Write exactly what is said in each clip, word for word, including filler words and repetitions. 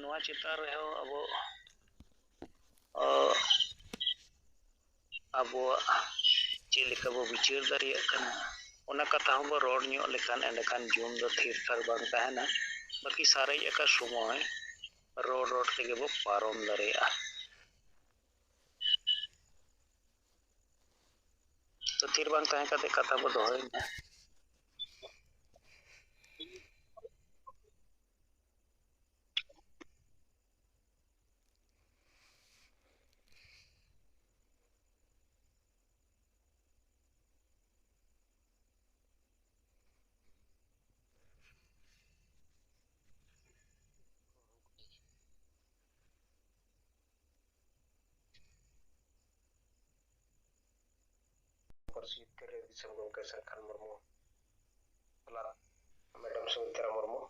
ᱱᱚᱣᱟ ᱪᱮᱛᱟᱱ ᱨᱮᱦᱚᱸ ᱟᱵᱚ, ᱚ, ᱟᱵᱚᱣᱟᱜ ᱪᱮᱫ ᱞᱮᱠᱟ ᱵᱚ ᱵᱤᱪᱟᱹᱨ ᱫᱟᱲᱮᱭᱟᱜ ᱠᱟᱱᱟ, ᱚᱱᱟ ᱠᱟᱛᱷᱟ ᱦᱚᱸ ᱵᱚ ᱨᱚᱲ ᱧᱚᱜ ᱞᱮᱠᱷᱟᱱ, ᱮᱸᱰᱮᱠᱷᱟᱱ ᱡᱩᱢ ᱫᱚ ᱛᱷᱤᱨ ᱛᱷᱟᱨ ᱵᱟᱝ ᱛᱟᱦᱮᱱᱟ᱾ ᱵᱟᱹᱠᱤ ᱥᱟᱨᱮᱡ ᱟᱠᱟᱱ ᱥᱚᱢᱚᱭ ᱨᱚᱲ ᱨᱚᱲ ᱛᱮᱜᱮ ᱵᱚ ᱯᱟᱨᱚᱢ ᱫᱟᱲᱮᱭᱟᱜᱼᱟ᱾ ᱛᱚ, ᱛᱷᱤᱨ ᱵᱟᱝ ᱛᱟᱦᱮᱸ ᱠᱟᱛᱮ ᱠᱟᱛᱷᱟ ᱵᱚ ᱫᱚᱦᱚᱭ ᱢᱟ᱾ ᱯᱟᱹᱨᱥᱤ ᱡᱤᱛᱠᱟᱹᱨ ᱨᱮ ᱫᱤᱥᱚᱢ ᱜᱚᱢᱠᱮ ᱥᱟᱞᱠᱷᱟᱱ ᱢᱩᱨᱢᱩ ᱥᱟᱞᱟᱜ ᱢᱮᱰᱟᱢ ᱥᱩᱢᱤᱛᱨᱟ ᱢᱩᱨᱢᱩ᱾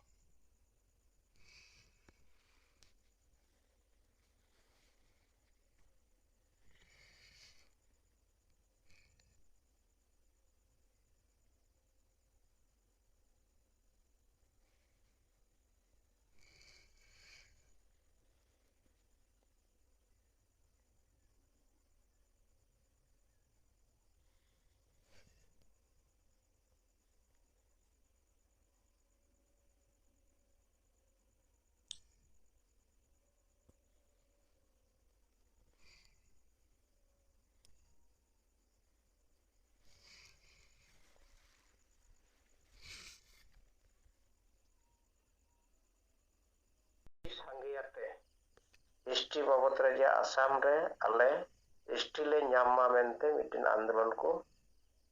ᱥᱟᱸᱜᱮᱭᱟᱛᱮ ᱮᱥ ᱴᱤ ᱵᱟᱵᱚᱫ ᱨᱮ ᱡᱮ ᱟᱥᱟᱢ ᱨᱮ ᱟᱞᱮ ᱮᱥ ᱴᱤ ᱞᱮ ᱧᱟᱢ ᱢᱟ ᱢᱮᱱᱛᱮ ᱢᱤᱫᱴᱮᱱ ᱟᱱᱫᱳᱞᱚᱱ ᱠᱚ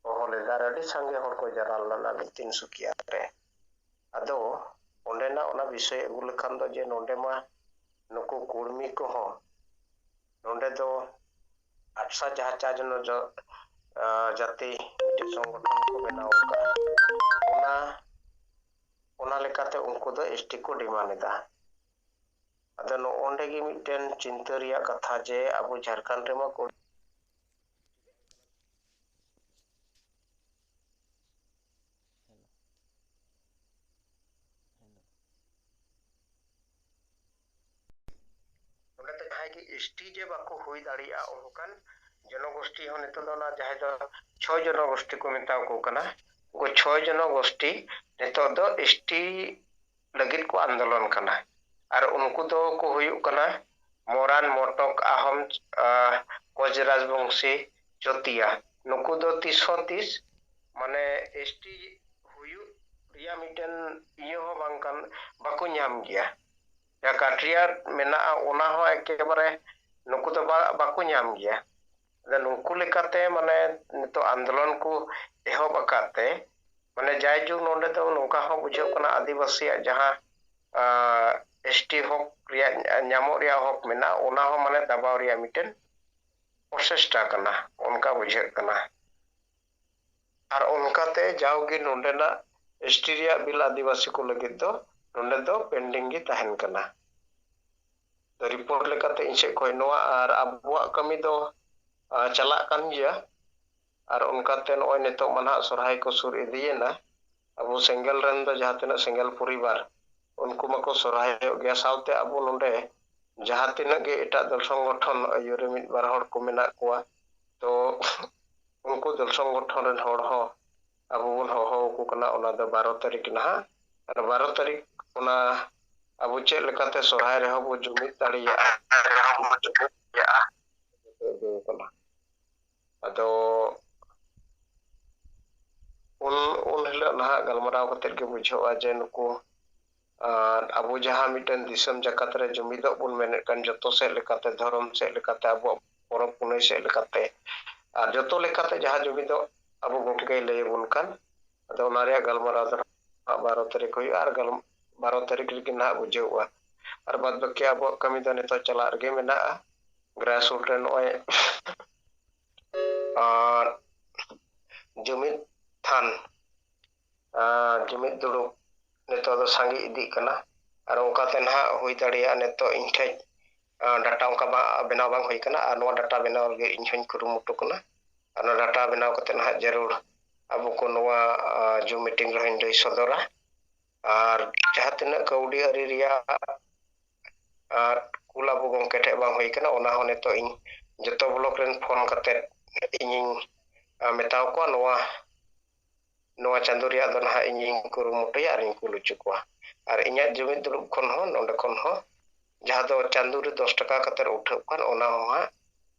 ᱦᱚᱦᱚ ᱞᱮᱫᱟ᱾ ᱟᱨ ᱟᱹᱰᱤ ᱥᱟᱸᱜᱮ ᱦᱚᱲ ᱠᱚ ᱡᱟᱨᱣᱟ ᱞᱮᱱᱟ ᱛᱤᱱᱥᱩᱠᱤᱭᱟ ᱨᱮ᱾ ᱟᱫᱚ ᱚᱸᱰᱮᱱᱟᱜ ᱚᱱᱟ ᱵᱤᱥᱚᱭ ᱟᱹᱜᱩ ᱞᱮᱠᱷᱟᱱ ᱫᱚ ᱡᱮ ᱱᱚᱰᱮ ᱢᱟ ᱱᱩᱠᱩ ᱠᱩᱲᱢᱤ ᱠᱚᱦᱚᱸ ᱱᱚᱰᱮ ᱫᱚ ᱟᱯᱥᱟ ᱡᱟᱦᱟᱸ ᱪᱟᱨ ᱡᱚᱱᱚ ᱡᱟ-, ᱟ, ᱡᱟᱹᱛᱤ ᱢᱤᱫᱴᱮᱱ ᱥᱚᱝᱜᱚᱴᱷᱚᱱ ᱠᱚ ᱵᱮᱱᱟᱣ ᱟᱠᱟᱫᱼᱟ, ᱚᱱᱟ, ᱚᱱᱟ ᱞᱮᱠᱟᱛᱮ ᱩᱱᱠᱩ ᱫᱚ ᱮᱥ ᱴᱤ ᱠᱚ ᱰᱤᱢᱟᱱᱰ ᱮᱫᱟ᱾ ᱟᱫᱚ ᱱᱚᱜᱼᱚ ᱱᱚᱰᱮ ᱜᱮ ᱢᱤᱫᱴᱮᱱ ᱪᱤᱱᱛᱟᱹ ᱨᱮᱭᱟᱜ ᱠᱟᱛᱷᱟ ᱡᱮ ᱟᱵᱚ ᱡᱷᱟᱲᱠᱷᱚᱸᱰ ᱨᱮᱢᱟ ᱠᱚ Hello. Hello. ᱮᱥ ᱴᱤ ᱡᱮ ᱵᱟᱠᱚ ᱦᱩᱭ ᱫᱟᱲᱮᱭᱟᱜᱼᱟ, ᱚᱱᱠᱟᱱ ᱡᱚᱱᱚᱜᱳᱥᱴᱤ ᱦᱚᱸ ᱱᱤᱛᱚᱜ ᱫᱚ ᱚᱱᱟ ᱡᱟᱦᱟᱸᱭ ᱫᱚ ᱪᱷᱚᱭ ᱡᱚᱱᱚᱜᱳᱥᱴᱤ ᱠᱚ ᱢᱮᱛᱟ ᱠᱚ ᱠᱟᱱᱟ, ᱩᱱᱠᱩ ᱪᱷᱚᱭ ᱡᱚᱱᱚᱜᱳᱥᱴᱤ ᱱᱤᱛᱚᱜ ᱫᱚ ᱮᱥ ᱴᱤ ᱞᱟᱹᱜᱤᱫ ᱠᱚ ᱟᱱᱫᱳᱞᱚᱱ ᱠᱟᱱᱟ᱾ ᱟᱨ ᱩᱱᱠᱩ ᱫᱚ ᱠᱚ ᱦᱩᱭᱩᱜ ᱠᱟᱱᱟ ᱢᱚᱨᱟᱱ, ᱢᱚᱴᱚᱠ, ᱟᱦᱚᱢ, ᱟᱦ, ᱠᱚᱪ ᱨᱟᱡᱽᱵᱚᱝᱥᱤ, ᱪᱚᱛᱤᱭᱟ᱾ ᱱᱩᱠᱩ ᱫᱚ ᱛᱤᱥ ᱦᱚᱸ ᱛᱤᱥ ᱢᱟᱱᱮ ᱮᱥ ᱴᱤ ᱦᱩᱭᱩᱜ ᱨᱮᱭᱟᱜ ᱢᱤᱫᱴᱮᱱ ᱤᱭᱟᱹ ᱦᱚᱸ ᱵᱟᱝ ᱠᱟᱱ, ᱵᱟᱠᱚ ᱧᱟᱢ ᱜᱮᱭᱟ᱾ ᱡᱟᱦᱟᱸ ᱠᱟᱴᱨᱤᱭᱟ ᱢᱮᱱᱟᱜᱼᱟ, ᱚᱱᱟ ᱦᱚᱸ ᱮᱠᱮᱵᱟᱨᱮ ᱱᱩᱠᱩ ᱫᱚ ᱵᱟ-, ᱵᱟᱠᱚ ᱧᱟᱢ ᱜᱮᱭᱟ᱾ ᱟᱫᱚ ᱱᱩᱠᱩ ᱞᱮᱠᱟᱛᱮ ᱢᱟᱱᱮ ᱱᱤᱛᱚᱜ ᱟᱱᱫᱳᱞᱚᱱ ᱠᱚ ᱮᱦᱚᱵ ᱟᱠᱟᱫ ᱛᱮ, ᱢᱟᱱᱮ ᱡᱟᱭᱡᱩᱜᱽ ᱱᱚᱰᱮ ᱫᱚ ᱱᱚᱝᱠᱟ ᱦᱚᱸ ᱵᱩᱡᱷᱟᱹᱜ ᱠᱟᱱᱟ, ᱟᱹᱫᱤᱵᱟᱹᱥᱤᱭᱟᱜ ᱡᱟᱦᱟᱸ, ᱟᱸ, ᱮᱥ ᱴᱤ ᱦᱚᱠ ᱨᱮᱭᱟᱜ, ᱧᱟᱢᱚᱜ ᱨᱮᱭᱟᱜ ᱦᱚᱠ ᱢᱮᱱᱟᱜᱼᱟ, ᱚᱱᱟ ᱦᱚᱸ ᱢᱟᱱᱮ ᱫᱟᱵᱟᱣ ᱨᱮᱭᱟᱜ ᱢᱤᱫᱴᱮᱱ ᱯᱨᱚᱪᱮᱥᱴᱟ ᱠᱟᱱᱟ, ᱚᱱᱠᱟ ᱵᱩᱡᱷᱟᱹᱜ ᱠᱟᱱᱟ᱾ ᱟᱨ ᱚᱱᱠᱟᱛᱮ ᱡᱟᱣᱜᱮ ᱱᱚᱰᱮᱱᱟᱜ ᱮᱥ ᱴᱤ ᱨᱮᱭᱟᱜ ᱵᱤᱞ ᱟᱹᱫᱤᱵᱟᱹᱥᱤ ᱠᱚ ᱞᱟᱹᱜᱤᱫ ᱫᱚ ᱱᱚᱰᱮ ᱫᱚ pending ᱜᱮ ᱛᱟᱦᱮᱱ ᱠᱟᱱᱟ᱾ ᱛᱚ, report ᱞᱮᱠᱟᱛᱮ ᱤᱧ ᱥᱮᱫ ᱠᱷᱚᱱ ᱱᱚᱣᱟ, ᱟᱨ ᱟᱵᱚᱣᱟᱜ ᱠᱟᱹᱢᱤ ᱫᱚ, ᱟ, ᱪᱟᱞᱟᱜ ᱠᱟᱱ ᱜᱮᱭᱟ᱾ ᱟᱨ ᱚᱱᱠᱟᱛᱮ ᱱᱚᱜᱼᱚᱭ ᱱᱤᱛᱚᱜ ᱢᱟ ᱱᱟᱦᱟᱜ ᱥᱚᱨᱦᱟᱭ ᱠᱚ ᱥᱩᱨ ᱤᱫᱤᱭᱮᱱᱟ᱾ ᱟᱵᱚ ᱥᱮᱸᱜᱮᱞ ᱨᱮᱱ ᱫᱚ ᱡᱟᱦᱟᱸ ᱛᱤᱱᱟᱹᱜ ᱥᱮᱸᱜᱮᱞ ᱯᱚᱨᱤᱵᱟᱨ, ᱩᱱᱠᱩ ᱢᱟᱠᱚ ᱥᱚᱨᱦᱟᱭᱚᱜ ᱜᱮᱭᱟ᱾ ᱥᱟᱶᱛᱮ ᱟᱵᱚ ᱱᱚᱰᱮ ᱡᱟᱦᱟᱸ ᱛᱤᱱᱟᱹᱜ ᱜᱮ ᱮᱴᱟᱜ ᱫᱚᱞ ᱥᱚᱝᱜᱚᱴᱷᱚᱱ ᱟᱹᱭᱩᱨ ᱨᱮ ᱢᱤᱫ ᱵᱟᱨ ᱦᱚᱲ ᱠᱚ ᱢᱮᱱᱟᱜ ᱠᱚᱣᱟ, ᱛᱚ ᱩᱱᱠᱩ ᱫᱚᱞ ᱥᱚᱝᱜᱚᱴᱷᱚᱱ ᱨᱮᱱ ᱦᱚᱲ ᱦᱚᱸ ᱟᱵᱚ ᱵᱚᱱ ᱦᱚᱦᱚ ᱟᱠᱚ ᱠᱟᱱᱟ᱾ ᱚᱱᱟ ᱫᱚ ᱵᱟᱨᱚ ᱛᱟᱹᱨᱤᱠᱷ ᱱᱟᱦᱟᱜ, ᱟᱨ ᱵᱟᱨᱚ ᱛᱟᱹᱨᱤᱠᱷ ᱚᱱᱟ ᱟᱵᱚ ᱪᱮᱫ ᱞᱮᱠᱟᱛᱮ ᱥᱚᱨᱦᱟᱭ ᱨᱮᱦᱚᱸ ᱵᱚ ᱡᱩᱢᱤᱫ ᱫᱟᱲᱮᱭᱟᱜᱼᱟ, ᱟᱫᱚ ᱩᱱ, ᱩᱱ ᱦᱤᱞᱳᱜ ᱱᱟᱦᱟᱜ ᱜᱟᱞᱢᱟᱨᱟᱣ ᱠᱟᱛᱮᱫ ᱜᱮ ᱵᱩᱡᱷᱟᱹᱜᱼᱟ ᱡᱮ ᱱᱩᱠᱩ, ᱟᱨ ᱟᱵᱚ ᱡᱟᱦᱟᱸ ᱢᱤᱫᱴᱮᱱ ᱫᱤᱥᱚᱢ ᱡᱟᱠᱟᱛ ᱨᱮ ᱡᱩᱢᱤᱫᱚᱜ ᱵᱚᱱ ᱢᱮᱱᱮᱫ ᱠᱟᱱ, ᱡᱚᱛᱚ ᱥᱮᱫ ᱞᱮᱠᱟᱛᱮ, ᱫᱷᱚᱨᱚᱢ ᱥᱮᱫ ᱞᱮᱠᱟᱛᱮ, ᱟᱵᱚᱣᱟᱜ ᱯᱚᱨᱚᱵᱽ ᱯᱩᱱᱟᱹᱭ ᱥᱮᱫ ᱞᱮᱠᱟᱛᱮ, ᱟᱨ ᱡᱚᱛᱚ ᱞᱮᱠᱟᱛᱮ ᱡᱟᱦᱟᱸ ᱡᱩᱢᱤᱫᱚᱜ ᱟᱵᱚ ᱜᱚᱢᱠᱮᱭ ᱞᱟᱹᱭ ᱟᱵᱚᱱ ᱠᱟᱱ, ᱟᱫᱚ ᱚᱱᱟ ᱨᱮᱭᱟᱜ ᱜᱟᱞᱢᱟᱨᱟᱣ ᱫᱚ ᱱᱟᱦᱟᱜ ᱵᱟᱨᱚ ᱛᱟᱹᱨᱤᱠᱷ ᱦᱩᱭᱩᱜᱼᱟ, ᱟᱨ ᱜᱟᱞ-, ᱵᱟᱨᱚ ᱛᱟᱹᱨᱤᱠᱷ ᱨᱮᱜᱮ ᱱᱟᱦᱟᱜ ᱵᱩᱡᱷᱟᱹᱣᱜᱼᱟ᱾ ᱟᱨ ᱵᱟᱫ ᱵᱟᱹᱠᱤ ᱟᱵᱚᱣᱟᱜ ᱠᱟᱹᱢᱤ ᱫᱚ ᱱᱤᱛᱚᱜ ᱪᱟᱞᱟᱜ ᱨᱮᱜᱮ ᱢᱮᱱᱟᱜᱼᱟ᱾ Grassroot ᱨᱮ ᱱᱚᱜᱼᱚᱭ, ᱟᱨ ᱡᱩᱢᱤᱫ ᱛᱷᱟᱱ, ᱟᱨ ᱡᱩᱢᱤᱫ ᱫᱩᱲᱩᱵ ᱱᱤᱛᱚᱜ ᱫᱚ ᱥᱟᱸᱜᱮ ᱤᱫᱤᱜ ᱠᱟᱱᱟ᱾ ᱟᱨ ᱚᱱᱠᱟᱛᱮ ᱱᱟᱦᱟᱜ ᱦᱩᱭ ᱫᱟᱲᱮᱭᱟᱜᱼᱟ ᱱᱤᱛᱚᱜ ᱤᱧ ᱴᱷᱮᱡ, ᱟᱨ, data ᱚᱱᱠᱟ ᱵᱟ-, ᱵᱮᱱᱟᱣ ᱵᱟᱝ ᱦᱩᱭ ᱠᱟᱱᱟ, ᱟᱨ ᱱᱚᱣᱟ data ᱵᱮᱱᱟᱣ ᱞᱟᱹᱜᱤᱫ ᱤᱧ ᱦᱚᱧ ᱠᱩᱨᱩᱢᱩᱴᱩ ᱠᱟᱱᱟ᱾ ᱟᱨ ᱱᱚᱣᱟ data ᱵᱮᱱᱟᱣ ᱠᱟᱛᱮ ᱱᱟᱦᱟᱜ ᱡᱟᱹᱨᱩᱲ ᱟᱵᱚ ᱠᱚ ᱱᱚᱣᱟ, ᱟᱨ, Zoom meeting ᱨᱮᱦᱚᱧ ᱞᱟᱹᱭ ᱥᱚᱫᱚᱨᱟ᱾ ᱟᱨ ᱡᱟᱦᱟᱸ ᱛᱤᱱᱟᱹᱜ ᱠᱟᱹᱣᱰᱤ ᱟᱹᱨᱤ ᱨᱮᱭᱟᱜ, ᱟᱨ, ᱠᱩᱞ ᱟᱵᱚ ᱜᱚᱢᱠᱮ ᱴᱷᱮᱡ ᱵᱟᱝ ᱦᱩᱭ ᱠᱟᱱᱟ, ᱚᱱᱟ ᱦᱚᱸ ᱱᱤᱛᱚᱜ ᱤᱧ ᱡᱚᱛᱚ ᱵᱞᱚᱠ ᱨᱮᱱ ᱯᱷᱳᱱ ᱠᱟᱛᱮ ᱤᱧᱤᱧ ᱢᱮᱛᱟᱣ ᱠᱚᱣᱟ, ᱱᱚᱣᱟ ᱱᱚᱣᱟ ᱪᱟᱸᱫᱳ ᱨᱮᱭᱟᱜ ᱫᱚ ᱱᱟᱦᱟᱜ ᱤᱧᱤᱧ ᱠᱩᱨᱩᱢᱩᱴᱩᱭᱟ ᱟᱨᱤᱧ ᱠᱩᱞ ᱦᱚᱪᱚ ᱠᱚᱣᱟ᱾ ᱟᱨ ᱤᱧᱟᱹᱜ ᱡᱩᱢᱤᱫ ᱫᱩᱲᱩᱵ ᱠᱷᱚᱱ ᱦᱚᱸ, ᱱᱚᱰᱮ ᱠᱷᱚᱱ ᱦᱚᱸ, ᱡᱟᱦᱟᱸ ᱫᱚ ᱪᱟᱸᱫᱳ ᱨᱮ ᱫᱚᱥ ᱴᱟᱠᱟ ᱠᱟᱛᱮ ᱩᱴᱷᱟᱹᱜ ᱠᱟᱱ, ᱚᱱᱟ ᱦᱚᱸ ᱦᱟᱸᱜ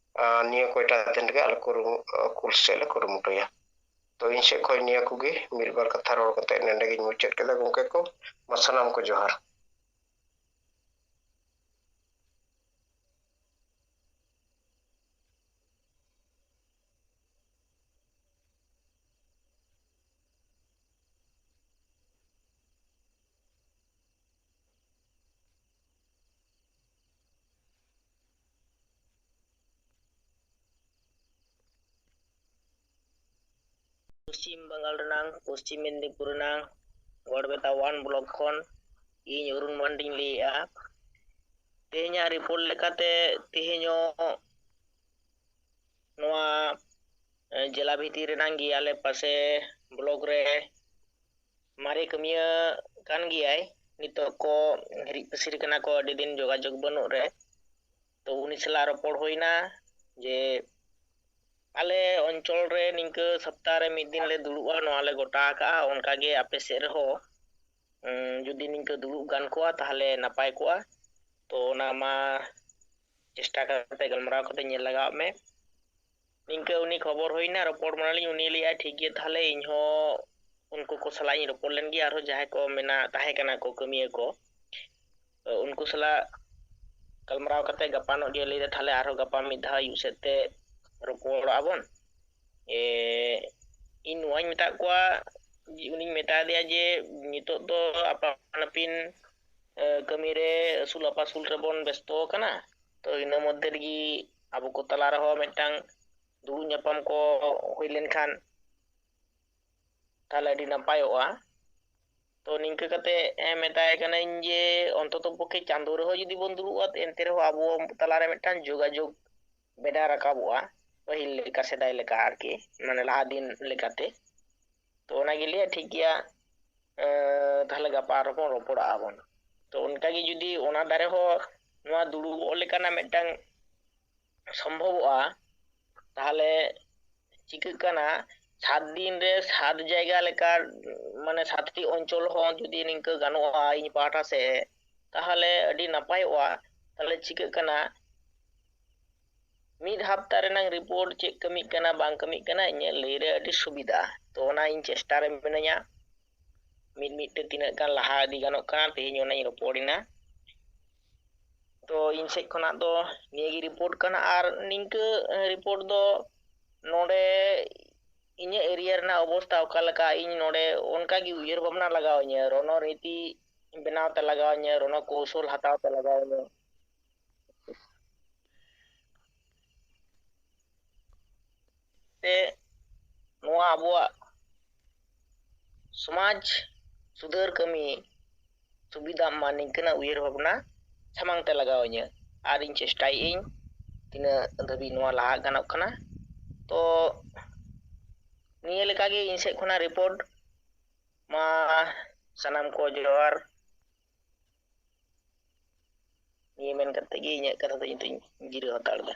ᱱᱤᱭᱟᱹ ᱠᱚᱭᱴᱟ ᱫᱤᱱ ᱨᱮᱜᱮ ᱟᱞᱮ ᱠᱩᱨᱩᱢᱩ- ᱠᱩᱞ ᱥᱮᱫ ᱞᱮ ᱠᱩᱨᱩᱢᱩᱴᱩᱭᱟ᱾ ᱛᱚ, ᱤᱧ ᱥᱮᱫ ᱠᱷᱚᱱ ᱱᱤᱭᱟᱹ ᱠᱚᱜᱮ ᱢᱤᱫ ᱵᱟᱨ ᱠᱟᱛᱷᱟ ᱨᱚᱲ ᱠᱟᱛᱮ ᱱᱚᱰᱮ ᱜᱤᱧ ᱢᱩᱪᱟᱹᱫ ᱠᱮᱫᱟ᱾ ᱜᱚᱢᱠᱮ ᱠᱚ, ᱢᱟ ᱥᱟᱱᱟᱢ ᱠᱚ ᱡᱚᱦᱟᱨ᱾ ᱯᱚᱥᱪᱤᱢ ᱵᱟᱝᱜᱟᱞ ᱨᱮᱱᱟᱝ ᱯᱚᱥᱪᱤᱢ ᱢᱮᱫᱽᱱᱤᱯᱩᱨ ᱨᱮᱱᱟᱝ ᱜᱚᱲᱵᱮᱛᱟ ᱳᱣᱟᱱ ᱵᱞᱚᱠ ᱠᱷᱚᱱ ᱤᱧ ᱚᱨᱩᱱ ᱢᱟᱱᱰᱤᱧ ᱞᱟᱹᱭᱮᱫᱼᱟ᱾ ᱛᱮᱦᱮᱧᱟᱜ ᱨᱤᱯᱳᱨᱴ ᱞᱮᱠᱟᱛᱮ, ᱛᱮᱦᱮᱧᱚᱜ ᱱᱚᱣᱟ ᱡᱮᱞᱟ ᱵᱷᱤᱛᱤᱨ ᱨᱮᱱᱟᱝ ᱜᱮ ᱟᱞᱮ ᱯᱟᱥᱮ ᱵᱞᱚᱠ ᱨᱮ ᱢᱟᱨᱮ ᱠᱟᱹᱢᱤᱭᱟᱹ ᱠᱟᱱ ᱜᱮᱭᱟᱭ᱾ ᱱᱤᱛᱚᱜ ᱠᱚ ᱦᱤᱨᱤᱡ ᱯᱟᱹᱥᱤᱨ ᱠᱟᱱᱟ ᱠᱚ, ᱟᱹᱰᱤ ᱫᱤᱱ ᱡᱳᱜᱟᱡᱳᱜᱽ ᱵᱟᱹᱱᱩᱜ ᱨᱮ᱾ ᱛᱚ, ᱩᱱᱤ ᱥᱟᱞᱟᱜ ᱨᱚᱯᱚᱲ ᱦᱩᱭᱱᱟ ᱡᱮ ᱟᱞᱮ ᱚᱧᱪᱚᱞ ᱨᱮ ᱱᱤᱝᱠᱟᱹ ᱥᱚᱯᱛᱟ ᱨᱮ ᱢᱤᱫ ᱫᱤᱱ ᱞᱮ ᱫᱩᱲᱩᱵᱼᱟ, ᱱᱚᱣᱟ ᱞᱮ ᱜᱚᱴᱟ ᱟᱠᱟᱫᱼᱟ᱾ ᱚᱱᱠᱟ ᱜᱮ ᱟᱯᱮ ᱥᱮᱫ ᱨᱮᱦᱚᱸ, ᱩᱸ, ᱡᱩᱫᱤ ᱱᱤᱝᱠᱟᱹ ᱫᱩᱲᱩᱵ ᱜᱟᱱ ᱠᱚᱜᱼᱟ, ᱛᱟᱦᱚᱞᱮ ᱱᱟᱯᱟᱭ ᱠᱚᱜᱼᱟ᱾ ᱛᱚ, ᱚᱱᱟ ᱢᱟ ᱪᱮᱥᱴᱟ ᱠᱟᱛᱮ ᱜᱟᱞᱢᱟᱨᱟᱣ ᱠᱟᱛᱮ ᱧᱮᱞ ᱞᱟᱜᱟᱣ ᱢᱮ᱾ ᱱᱤᱝᱠᱟᱹ ᱩᱱᱤ ᱠᱷᱚᱵᱚᱨ ᱦᱩᱭᱱᱟ, ᱨᱚᱯᱚᱲ ᱢᱟᱱᱟᱞᱤᱧ, ᱩᱱᱤ ᱞᱟᱹᱭᱮᱫᱼᱟᱭ, "ᱴᱷᱤᱠ ᱜᱮᱭᱟ, ᱛᱟᱦᱚᱞᱮ ᱤᱧ ᱦᱚᱸ ᱩᱱᱠᱩ ᱠᱚ ᱥᱟᱞᱟᱜ ᱤᱧ ᱨᱚᱯᱚᱲ ᱞᱮᱱ ᱜᱮ, ᱟᱨᱦᱚᱸ ᱡᱟᱦᱟᱸᱭ ᱠᱚ ᱢᱮᱱᱟᱜ, ᱛᱟᱦᱮᱸ ᱠᱟᱱᱟ ᱠᱚ ᱠᱟᱹᱢᱤᱭᱟᱹ ᱠᱚ, ᱩᱱᱠᱩ ᱥᱟᱞᱟᱜ ᱜᱟᱞᱢᱟᱨᱟᱣ ᱠᱟᱛᱮ ᱜᱟᱯᱟᱱᱚᱜ ᱜᱮ ᱞᱟᱹᱭᱫᱟ, ᱛᱟᱦᱚᱞᱮ ᱟᱨᱦᱚᱸ ᱜᱟᱯᱟ ᱢᱤᱫ ᱫᱷᱟᱣ ᱟᱹᱭᱩᱵ ᱥᱮᱫ ᱛᱮ ᱨᱚᱯᱚᱲᱚᱜᱼᱟ ᱵᱚᱱ᱾" ᱮ, ᱤᱧ ᱱᱚᱣᱟᱧ ᱢᱮᱛᱟᱫ ᱠᱚᱣᱟ, ᱩᱱᱤᱧ ᱢᱮᱛᱟ ᱫᱮᱭᱟ ᱡᱮ ᱱᱤᱛᱚᱜ ᱫᱚ ᱟᱯᱟᱱ ᱟᱹᱯᱤᱱ, ᱮ, ᱠᱟᱹᱢᱤ ᱨᱮ ᱟᱹᱥᱩᱞ ᱟᱯᱟᱥᱩᱞ ᱨᱮᱵᱚᱱ ᱵᱮᱥᱛᱚ ᱟᱠᱟᱱᱟ᱾ ᱛᱚ, ᱤᱱᱟᱹ ᱢᱚᱫᱽᱫᱷᱮ ᱨᱮᱜᱮ ᱟᱵᱚ ᱠᱚ ᱛᱟᱞᱟ ᱨᱮᱦᱚᱸ ᱢᱤᱫᱴᱟᱝ ᱫᱩᱲᱩᱵ ᱧᱟᱯᱟᱢ ᱠᱚ ᱦᱩᱭ ᱞᱮᱱᱠᱷᱟᱱ ᱛᱟᱦᱞᱮ ᱟᱹᱰᱤ ᱱᱟᱯᱟᱭᱚᱜᱼᱟ᱾ ᱛᱚ, ᱱᱤᱝᱠᱟᱹ ᱠᱟᱛᱮ, ᱮ, ᱢᱮᱛᱟᱭ ᱠᱟᱹᱱᱟᱹᱧ ᱡᱮ ᱚᱱᱛᱚᱛᱚ ᱯᱚᱠᱠᱷᱮ ᱪᱟᱸᱫᱳ ᱨᱮᱦᱚᱸ ᱡᱩᱫᱤ ᱵᱚᱱ ᱫᱩᱲᱩᱵᱼᱟ, ᱮᱱᱛᱮ ᱨᱮᱦᱚᱸ ᱟᱵᱚ ᱛᱟᱞᱟᱨᱮ ᱢᱤᱫᱴᱟᱝ ᱡᱳᱜᱟᱡᱳᱜᱽ ᱵᱮᱰᱟ ᱨᱟᱠᱟᱵᱚᱜᱼᱟ, ᱯᱟᱹᱦᱤᱞ ᱞᱮᱠᱟ, ᱥᱮᱫᱟᱭ ᱞᱮᱠᱟ ᱟᱨᱠᱤ, ᱢᱟᱱᱮ ᱞᱟᱦᱟ ᱫᱤᱱ ᱞᱮᱠᱟᱛᱮ᱾ ᱛᱚ, ᱚᱱᱟᱜᱮ ᱞᱟᱹᱭᱟ, ᱴᱷᱤᱠ ᱜᱮᱭᱟ, ᱮ, ᱛᱟᱦᱞᱮ ᱜᱟᱯᱟ ᱟᱨᱦᱚᱸ ᱵᱚᱱ ᱨᱚᱯᱚᱲᱚᱜᱼᱟ ᱵᱚᱱ᱾ ᱛᱚ, ᱚᱱᱠᱟᱜᱮ ᱡᱩᱫᱤ ᱚᱱᱟ ᱫᱷᱟᱨᱮ ᱦᱚᱸ ᱱᱚᱣᱟ ᱫᱩᱲᱩᱵᱚᱜ ᱞᱮᱠᱟᱱᱟᱜ ᱢᱤᱫᱴᱟᱝ ᱥᱚᱢᱵᱷᱚᱵᱚᱜᱼᱟ, ᱛᱟᱦᱚᱞᱮ ᱪᱤᱠᱟᱹᱜ ᱠᱟᱱᱟ, ᱥᱟᱛ ᱫᱤᱱ ᱨᱮ ᱥᱟᱛ ᱡᱟᱭᱜᱟ ᱞᱮᱠᱟ, ᱢᱟᱱᱮ ᱥᱟᱛᱴᱤ ᱚᱧᱪᱚᱞ ᱦᱚᱸ ᱡᱩᱫᱤ ᱱᱤᱝᱠᱟᱹ ᱜᱟᱱᱚᱜᱼᱟ ᱤᱧ ᱯᱟᱦᱴᱟ ᱥᱮᱫ, ᱛᱟᱦᱚᱞᱮ ᱟᱹᱰᱤ ᱱᱟᱯᱟᱭᱚᱜᱼᱟ᱾ ᱛᱟᱦᱚᱞᱮ ᱪᱤᱠᱟᱹᱜ ᱠᱟᱱᱟ, ᱢᱤᱫ ᱦᱟᱯᱛᱟ ᱨᱮᱱᱟᱝ ᱨᱤᱯᱳᱨᱴ ᱪᱮᱫ ᱠᱟᱹᱢᱤᱜ ᱠᱟᱱᱟ ᱵᱟᱝ ᱠᱟᱹᱢᱤᱜ ᱠᱟᱱᱟ ᱤᱧᱟᱹᱜ ᱞᱟᱹᱭ ᱨᱮ ᱟᱹᱰᱤ ᱥᱩᱵᱤᱫᱷᱟ᱾ ᱛᱚ ᱚᱱᱟ ᱤᱧ ᱪᱮᱥᱴᱟ ᱨᱮ ᱢᱤᱱᱟᱹᱧᱟ, ᱢᱤᱫ ᱢᱤᱫ ᱛᱮ ᱛᱤᱱᱟᱹᱜ ᱜᱟᱱ ᱞᱟᱦᱟ ᱤᱫᱤ ᱜᱟᱱᱚᱜ ᱠᱟᱱᱟ ᱛᱮᱦᱮᱧ ᱚᱱᱟᱧ ᱨᱚᱯᱚᱲ ᱮᱱᱟ᱾ ᱛᱚ ᱤᱧ ᱥᱮᱫ ᱠᱷᱚᱱᱟᱜ ᱫᱚ ᱱᱤᱭᱟᱹ ᱜᱮ ᱨᱤᱯᱳᱨᱴ ᱠᱟᱱᱟ᱾ ᱟᱨ ᱱᱤᱝᱠᱟᱹ ᱨᱤᱯᱳᱨᱴ ᱫᱚ ᱱᱚᱰᱮ ᱤᱧᱟᱹᱜ ᱮᱨᱤᱭᱟ ᱨᱮᱱᱟᱜ ᱚᱵᱚᱥᱛᱟ ᱚᱠᱟ ᱞᱮᱠᱟ, ᱤᱧ ᱱᱚᱰᱮ ᱚᱱᱠᱟ ᱜᱮ ᱩᱭᱦᱟᱹᱨ ᱵᱷᱟᱵᱽᱱᱟ ᱞᱟᱜᱟᱣ ᱤᱧᱟᱹ, ᱨᱚᱱᱚ ᱨᱤᱛᱤ ᱵᱮᱱᱟᱣ ᱛᱮ ᱞᱟᱜᱟᱣ ᱤᱧᱟᱹ, ᱨᱚᱱᱚ ᱠᱳᱣᱥᱚᱞ ᱦᱟᱛᱟᱣ ᱛᱮ ᱞᱟᱜᱟᱣ ᱤᱧᱟᱹ᱾ ᱛᱮ ᱱᱚᱣᱟ ᱟᱵᱚᱣᱟᱜ ᱥᱚᱢᱟᱡᱽ ᱥᱩᱫᱷᱟᱹᱨ ᱠᱟᱹᱢᱤ ᱥᱩᱵᱤᱫᱷᱟᱜ ᱢᱟ, ᱱᱤᱝᱠᱟᱹᱱᱟᱜ ᱩᱭᱦᱟᱹᱨ ᱵᱷᱟᱵᱽᱱᱟ ᱥᱟᱢᱟᱝ ᱛᱮ ᱞᱟᱜᱟᱣ ᱤᱧᱟᱹ᱾ ᱟᱨ ᱤᱧ ᱪᱮᱥᱴᱟᱭᱮᱫ ᱟᱹᱧ ᱛᱤᱱᱟᱹᱜ ᱫᱷᱟᱹᱵᱤᱡ ᱱᱚᱣᱟ ᱞᱟᱦᱟ ᱜᱟᱱᱚᱜ ᱠᱟᱱᱟ᱾ ᱛᱚ ᱱᱤᱭᱟᱹ ᱞᱮᱠᱟᱜᱮ ᱤᱧ ᱥᱮᱫ ᱠᱷᱚᱱᱟᱜ ᱨᱤᱯᱳᱨᱴ᱾ ᱢᱟ ᱥᱟᱱᱟᱢ ᱠᱚ ᱡᱚᱦᱟᱨ᱾ ᱱᱤᱭᱟᱹ ᱢᱮᱱ ᱠᱟᱛᱮ ᱜᱮ ᱤᱧᱟᱹᱜ ᱠᱟᱛᱷᱟ ᱫᱚ ᱤᱧ ᱫᱚᱧ ᱡᱤᱨᱟᱹᱣ ᱦᱟᱛᱟᱲ ᱮᱫᱟ᱾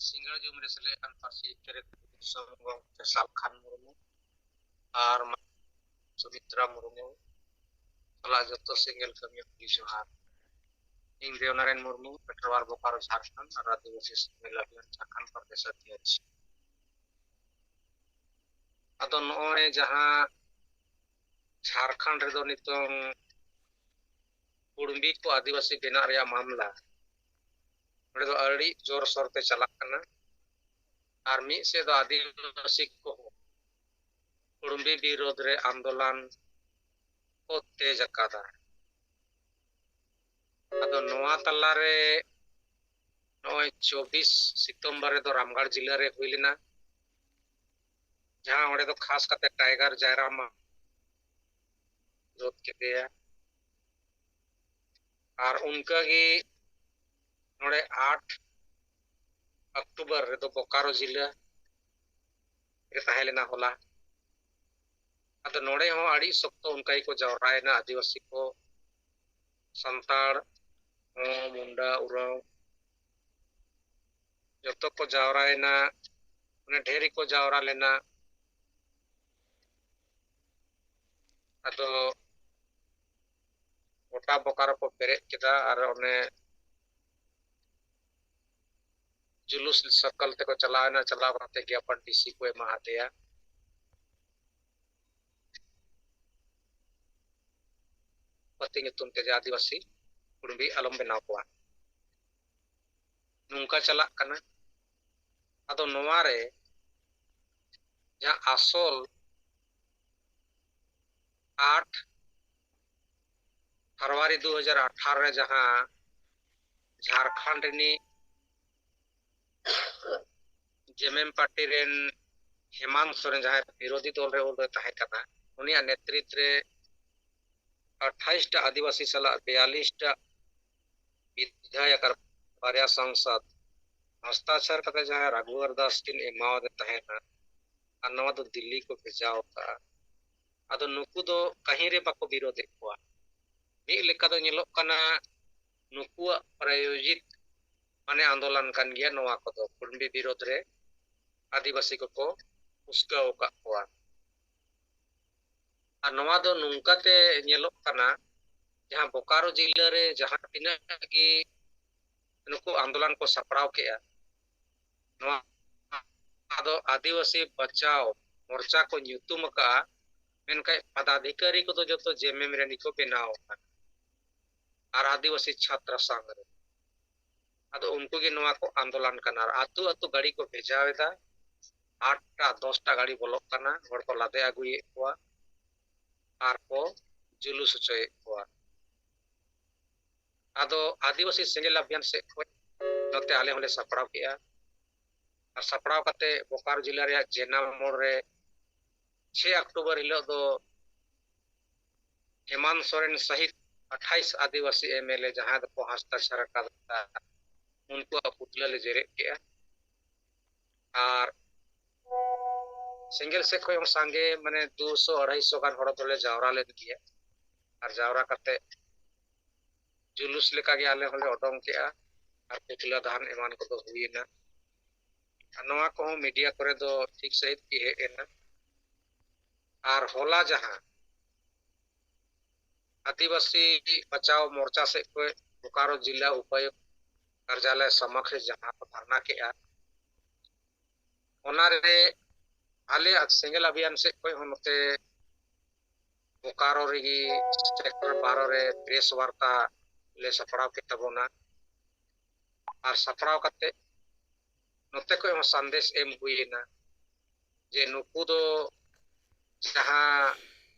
ᱥᱤᱸᱜᱟᱲ ᱡᱚᱢ ᱨᱮ ᱥᱮᱞᱮᱫ ᱟᱠᱟᱱ ᱯᱟᱹᱨᱥᱤ ᱤᱛᱟᱹ ᱨᱮ ᱫᱤᱥᱚᱢ ᱜᱚᱢᱠᱮ ᱥᱟᱞᱠᱷᱟᱱ ᱢᱩᱨᱢᱩ ᱟᱨ ᱢᱟ-, ᱥᱩᱢᱤᱛᱨᱟ ᱢᱩᱨᱢᱩ ᱥᱟᱞᱟᱜ ᱡᱚᱛᱚ ᱥᱮᱸᱜᱮᱞ ᱠᱟᱹᱢᱤᱭᱟᱹ ᱠᱚ ᱟᱹᱰᱤ ᱡᱚᱦᱟᱨ᱾ ᱤᱧ ᱫᱮᱣᱱᱟᱨᱟᱭᱚᱱ ᱢᱩᱨᱢᱩ, ᱯᱮᱴᱨᱣᱟᱨ, ᱵᱳᱠᱟᱨᱳ, ᱡᱷᱟᱲᱠᱷᱚᱸᱰ, ᱟᱨ ᱟᱹᱫᱤᱵᱟᱹᱥᱤ ᱥᱮᱸᱜᱮᱞ ᱟᱹᱵᱷᱤᱭᱟᱱ ᱡᱷᱟᱲᱠᱷᱚᱸᱰ ᱯᱨᱚᱫᱮᱥ ᱚᱫᱷᱭᱚᱠᱥ᱾ ᱟᱫᱚ ᱱᱚᱜᱼᱚᱭ ᱡᱟᱦᱟᱸ ᱡᱷᱟᱲᱠᱷᱚᱸᱰ ᱨᱮᱫᱚ ᱱᱤᱛᱚᱝ ᱠᱩᱲᱢᱤ ᱠᱚ ᱟᱹᱫᱤᱵᱟᱹᱥᱤ ᱵᱮᱱᱟᱜ ᱨᱮᱭᱟᱜ ᱢᱟᱢᱞᱟ, ᱱᱚᱸᱰᱮ ᱫᱚ ᱟᱹᱰᱤ ᱡᱳᱨᱥᱳᱨ ᱛᱮ ᱪᱟᱞᱟᱜ ᱠᱟᱱᱟ᱾ ᱟᱨ ᱢᱤᱫ ᱥᱮᱫ ᱫᱚ ᱟᱹᱫᱤᱵᱟᱹᱥᱤ ᱠᱚ ᱠᱩᱲᱢᱤ ᱵᱤᱨᱳᱫᱷ ᱨᱮ ᱟᱱᱫᱳᱞᱚᱱ ᱠᱚ ᱛᱮᱡ ᱟᱠᱟᱫᱟ᱾ ᱟᱫᱚ ᱱᱚᱣᱟ ᱛᱟᱞᱟᱨᱮ ᱱᱚᱜᱼᱚᱭ ᱪᱚᱵᱵᱤᱥ ᱥᱤᱛᱚᱢᱵᱚᱨ ᱨᱮᱫᱚ ᱨᱟᱢᱜᱟᱲ ᱡᱤᱞᱟᱹ ᱨᱮ ᱦᱩᱭ ᱞᱮᱱᱟ, ᱡᱟᱦᱟᱸ ᱚᱸᱰᱮ ᱫᱚ ᱠᱷᱟᱥ ᱠᱟᱛᱮ ᱴᱟᱭᱜᱟᱨ ᱡᱟᱭᱨᱟᱢ ᱢᱟ ᱵᱤᱨᱳᱫᱷ ᱠᱮᱫᱮᱭᱟ᱾ ᱟᱨ ᱚᱱᱠᱟᱜᱮ ᱱᱚᱰᱮ ᱟᱴ ᱚᱠᱴᱳᱵᱚᱨ ᱨᱮᱫᱚ ᱵᱳᱠᱟᱨᱳ ᱡᱤᱞᱟᱹ ᱨᱮ ᱛᱟᱦᱮᱸ ᱞᱮᱱᱟ ᱦᱚᱞᱟ᱾ ᱟᱫᱚ ᱱᱚᱰᱮ ᱦᱚᱸ ᱟᱹᱰᱤ ᱥᱚᱠᱛᱚ ᱚᱱᱠᱟ ᱜᱮᱠᱚ ᱡᱟᱣᱨᱟᱭᱮᱱᱟ ᱟᱹᱫᱤᱵᱟᱹᱥᱤ ᱠᱚ, ᱥᱟᱱᱛᱟᱲ, ᱦᱚᱸ, ᱢᱩᱱᱰᱟ, ᱩᱨᱟᱣ, ᱡᱚᱛᱚ ᱠᱚ ᱡᱟᱣᱨᱟᱭᱮᱱᱟ᱾ ᱢᱟᱱᱮ ᱰᱷᱮᱨ ᱜᱮᱠᱚ ᱡᱟᱣᱨᱟ ᱞᱮᱱᱟ᱾ ᱟᱫᱚ ᱜᱚᱴᱟ ᱵᱳᱠᱟᱨᱳ ᱠᱚ ᱯᱮᱨᱮᱡ ᱠᱮᱫᱟ ᱟᱨ ᱚᱱᱮ ᱡᱩᱞᱩᱥ ᱥᱟᱨᱠᱮᱞ ᱛᱮᱠᱚ ᱪᱟᱞᱟᱣᱮᱱᱟ᱾ ᱪᱟᱞᱟᱣ ᱠᱟᱛᱮ ᱜᱮ ᱟᱵᱟᱨ ᱰᱤᱥᱤ ᱠᱚ ᱮᱢᱟ ᱦᱟᱫᱮᱭᱟ, ᱯᱟᱹᱛᱤ ᱧᱩᱛᱩᱢ ᱛᱮ, ᱡᱮ ᱟᱹᱫᱤᱵᱟᱹᱥᱤ ᱠᱩᱲᱢᱤ ᱟᱞᱚᱢ ᱵᱮᱱᱟᱣ ᱠᱚᱣᱟ᱾ ᱱᱚᱝᱠᱟ ᱪᱟᱞᱟᱜ ᱠᱟᱱᱟ᱾ ᱟᱫᱚ ᱱᱚᱣᱟ ᱨᱮ ᱡᱟᱦᱟᱸ ᱟᱥᱚᱞ ᱟᱴ ᱯᱷᱮᱵᱽᱨᱩᱣᱟᱨᱤ ᱫᱩ ᱦᱟᱡᱟᱨ ᱟᱴᱷᱟᱨᱚ ᱨᱮ ᱡᱟᱦᱟᱸ ᱡᱷᱟᱲᱠᱷᱚᱸᱰ ᱨᱤᱱᱤᱡ ᱡᱮᱢᱮᱢ ᱯᱟᱨᱴᱤ ᱨᱮᱱ ᱦᱮᱢᱟᱱᱛ ᱥᱚᱨᱮᱱ, ᱡᱟᱦᱟᱸᱭ ᱵᱤᱨᱳᱫᱷᱤ ᱫᱚᱞ ᱨᱮ ᱩᱱ ᱫᱚᱭ ᱛᱟᱦᱮᱸ ᱠᱟᱱᱟ, ᱩᱱᱤᱭᱟᱜ ᱱᱮᱛᱨᱤᱛ ᱨᱮ ᱟᱴᱷᱟᱭᱤᱥ ᱴᱟ ᱟᱹᱫᱤᱵᱟᱹᱥᱤ ᱥᱟᱞᱟᱜ ᱵᱤᱭᱟᱞᱤᱥ ᱴᱟ ᱵᱤᱫᱷᱟᱭᱚᱠ ᱟᱨ ᱵᱟᱨᱭᱟ ᱥᱟᱝᱥᱚᱫ ᱦᱚᱥᱛᱟᱠᱷᱚᱨ ᱠᱟᱛᱮ ᱡᱟᱦᱟᱸᱭ ᱨᱟᱜᱷᱩᱣᱟᱨ ᱫᱟᱥ ᱠᱤᱱ ᱮᱢᱟᱣᱟᱫᱮ ᱛᱟᱦᱮᱱᱟ, ᱟᱨ ᱱᱚᱣᱟ ᱫᱚ ᱫᱤᱞᱞᱤ ᱠᱚ ᱵᱷᱮᱡᱟ ᱟᱠᱟᱫᱼᱟ᱾ ᱟᱫᱚ ᱱᱩᱠᱩ ᱫᱚ ᱠᱟᱹᱦᱤ ᱨᱮ ᱵᱟᱠᱚ ᱵᱤᱨᱳᱫᱷᱮᱫ ᱠᱚᱣᱟ᱾ ᱢᱤᱫ ᱞᱮᱠᱟ ᱫᱚ ᱧᱮᱞᱚᱜ ᱠᱟᱱᱟ ᱱᱩᱠᱩᱣᱟᱜ ᱯᱨᱟᱭᱳᱡᱤᱛ ᱢᱟᱱᱮ ᱟᱱᱫᱳᱞᱚᱱ ᱠᱟᱱ ᱜᱮᱭᱟ ᱱᱚᱣᱟ ᱠᱚᱫᱚ, ᱠᱩᱲᱢᱤ ᱵᱤᱨᱳᱫᱷ ᱨᱮ ᱟᱹᱫᱤᱵᱟᱹᱥᱤ ᱠᱚᱠᱚ ᱩᱥᱠᱟᱹᱣ ᱟᱠᱟᱫ ᱠᱚᱣᱟ᱾ ᱟᱨ ᱱᱚᱣᱟ ᱫᱚ ᱱᱚᱝᱠᱟᱛᱮ ᱧᱮᱞᱚᱜ ᱠᱟᱱᱟ, ᱡᱟᱦᱟᱸ ᱵᱳᱠᱟᱨᱳ ᱡᱤᱞᱟᱹ ᱨᱮ ᱡᱟᱦᱟᱸ ᱛᱤᱱᱟᱹᱜ ᱜᱮ ᱱᱩᱠᱩ ᱟᱱᱫᱳᱞᱚᱱ ᱠᱚ ᱥᱟᱯᱲᱟᱣ ᱠᱮᱜᱼᱟ, ᱱᱚᱣᱟ ᱫᱚ ᱟᱹᱫᱤᱵᱟᱹᱥᱤ ᱵᱟᱧᱪᱟᱣ ᱢᱚᱨᱪᱟ ᱠᱚ ᱧᱩᱛᱩᱢ ᱟᱠᱟᱫᱼᱟ, ᱢᱮᱱᱠᱷᱟᱱ ᱯᱚᱫᱟᱫᱷᱤᱠᱟᱨᱤ ᱠᱚᱫᱚ ᱡᱚᱛᱚ ᱡᱮ ᱮᱢ ᱮᱢ ᱨᱮᱱ ᱜᱮᱠᱚ ᱵᱮᱱᱟᱣ ᱟᱠᱟᱱᱟ ᱟᱨ ᱟᱹᱫᱤᱵᱟᱹᱥᱤ ᱪᱷᱟᱛᱨᱟ ᱥᱚᱝᱜᱷ ᱨᱮ᱾ ᱟᱫᱚ ᱩᱱᱠᱩ ᱜᱮ ᱱᱚᱣᱟ ᱠᱚ ᱟᱱᱫᱳᱞᱚᱱ ᱠᱟᱱᱟ ᱟᱨ ᱟᱹᱛᱩ ᱟᱹᱛᱩ ᱜᱟᱹᱰᱤ ᱠᱚ ᱵᱷᱮᱡᱟᱣ ᱮᱫᱟ᱾ ᱟᱴᱴᱟ ᱫᱚᱥᱴᱟ ᱜᱟᱹᱰᱤ ᱵᱚᱞᱚᱜ ᱠᱟᱱᱟ, ᱦᱚᱲ ᱠᱚ ᱞᱟᱫᱮ ᱟᱹᱜᱩᱭᱮᱫ ᱠᱚᱣᱟ ᱟᱨ ᱠᱚ ᱡᱩᱞᱩᱥ ᱦᱚᱪᱚᱭᱮᱫ ᱠᱚᱣᱟ᱾ ᱟᱫᱚ ᱟᱹᱫᱤᱵᱟᱹᱥᱤ ᱥᱮᱸᱜᱮᱞ ᱚᱵᱷᱤᱭᱟᱱ ᱥᱮᱫ ᱠᱷᱚᱱ ᱱᱚᱛᱮ ᱟᱞᱮ ᱦᱚᱸᱞᱮ ᱥᱟᱯᱲᱟᱣ ᱠᱮᱜᱼᱟ᱾ ᱟᱨ ᱥᱟᱯᱲᱟᱣ ᱠᱟᱛᱮ ᱵᱳᱠᱟᱨᱳ ᱡᱮᱞᱟ ᱨᱮᱭᱟᱜ ᱡᱮᱱᱟᱢ ᱢᱳᱲ ᱨᱮ ᱪᱷᱮ ᱚᱠᱴᱳᱵᱚᱨ ᱦᱤᱞᱳᱜ ᱫᱚ ᱦᱮᱢᱟᱱᱛ ᱥᱚᱨᱮᱱ ᱥᱟᱹᱦᱤᱛ ᱟᱴᱷᱟᱭᱤᱥ ᱟᱹᱫᱤᱵᱟᱹᱥᱤ ᱮᱢ ᱮᱞ ᱮ, ᱡᱟᱦᱟᱸᱭ ᱫᱚᱠᱚ ᱦᱟᱥᱛᱟᱠᱷᱟᱨ ᱟᱠᱟᱫᱟ, ᱩᱱᱠᱩᱣᱟᱜ ᱯᱩᱛᱞᱟᱹ ᱞᱮ ᱡᱮᱨᱮᱫ ᱠᱮᱜᱼᱟ᱾ ᱟᱨ ᱥᱮᱸᱜᱮᱞ ᱥᱮᱫ ᱠᱷᱚᱱ ᱦᱚᱸ ᱥᱟᱸᱜᱮ, ᱢᱟᱱᱮ ᱫᱩᱥᱚ ᱟᱲᱟᱭᱥᱚ ᱜᱟᱱ ᱦᱚᱲ ᱫᱚᱞᱮ ᱡᱟᱣᱨᱟ ᱞᱮᱱ ᱜᱮᱭᱟ᱾ ᱟᱨ ᱡᱟᱣᱨᱟ ᱠᱟᱛᱮ ᱡᱩᱞᱩᱥ ᱞᱮᱠᱟᱜᱮ ᱟᱞᱮ ᱦᱚᱸᱞᱮ ᱚᱰᱚᱝ ᱠᱮᱜᱼᱟ᱾ ᱟᱨ ᱯᱩᱛᱞᱟᱹ ᱫᱟᱦᱟᱱ ᱮᱢᱟᱱ ᱠᱚᱫᱚ ᱦᱩᱭᱮᱱᱟ᱾ ᱟᱨ ᱱᱚᱣᱟ ᱠᱚᱦᱚᱸ ᱢᱤᱰᱤᱭᱟ ᱠᱚᱨᱮ ᱫᱚ ᱴᱷᱤᱠ ᱥᱟᱺᱦᱤᱡ ᱜᱮ ᱦᱮᱡ ᱮᱱᱟ᱾ ᱟᱨ ᱦᱚᱞᱟ ᱡᱟᱦᱟᱸ ᱟᱹᱫᱤᱵᱟᱹᱥᱤ ᱵᱟᱪᱟᱣ ᱢᱚᱨᱪᱟ ᱥᱮᱫ ᱠᱷᱚᱱ ᱵᱳᱠᱟᱨᱳ ᱡᱤᱞᱟ ᱩᱯᱟᱭᱩᱠᱛ ᱠᱟᱨᱡᱟᱞᱚᱭ ᱥᱚᱢᱚᱠᱷ ᱨᱮ ᱡᱟᱦᱟᱸ ᱠᱚ ᱫᱷᱟᱨᱱᱟ ᱠᱮᱜᱼᱟ, ᱚᱱᱟᱨᱮ ᱟᱞᱮ ᱥᱮᱸᱜᱮᱞ ᱚᱵᱷᱤᱭᱟᱱ ᱥᱮᱫ ᱠᱷᱚᱱ ᱦᱚᱸ ᱱᱚᱛᱮ ᱵᱳᱠᱟᱨᱳ ᱨᱮᱜᱮ ᱥᱮᱠᱴᱚᱨ ᱵᱟᱨᱚ ᱨᱮ ᱯᱨᱮᱥ ᱵᱟᱨᱛᱟ ᱞᱮ ᱥᱟᱯᱲᱟᱣ ᱠᱮᱫ ᱛᱟᱵᱚᱱᱟ᱾ ᱟᱨ ᱥᱟᱯᱲᱟᱣ ᱠᱟᱛᱮ ᱱᱚᱛᱮ ᱠᱷᱚᱱ ᱦᱚᱸ ᱥᱟᱸᱫᱮᱥ ᱮᱢ ᱦᱩᱭᱮᱱᱟ ᱡᱮ ᱱᱩᱠᱩ ᱫᱚ ᱡᱟᱦᱟᱸ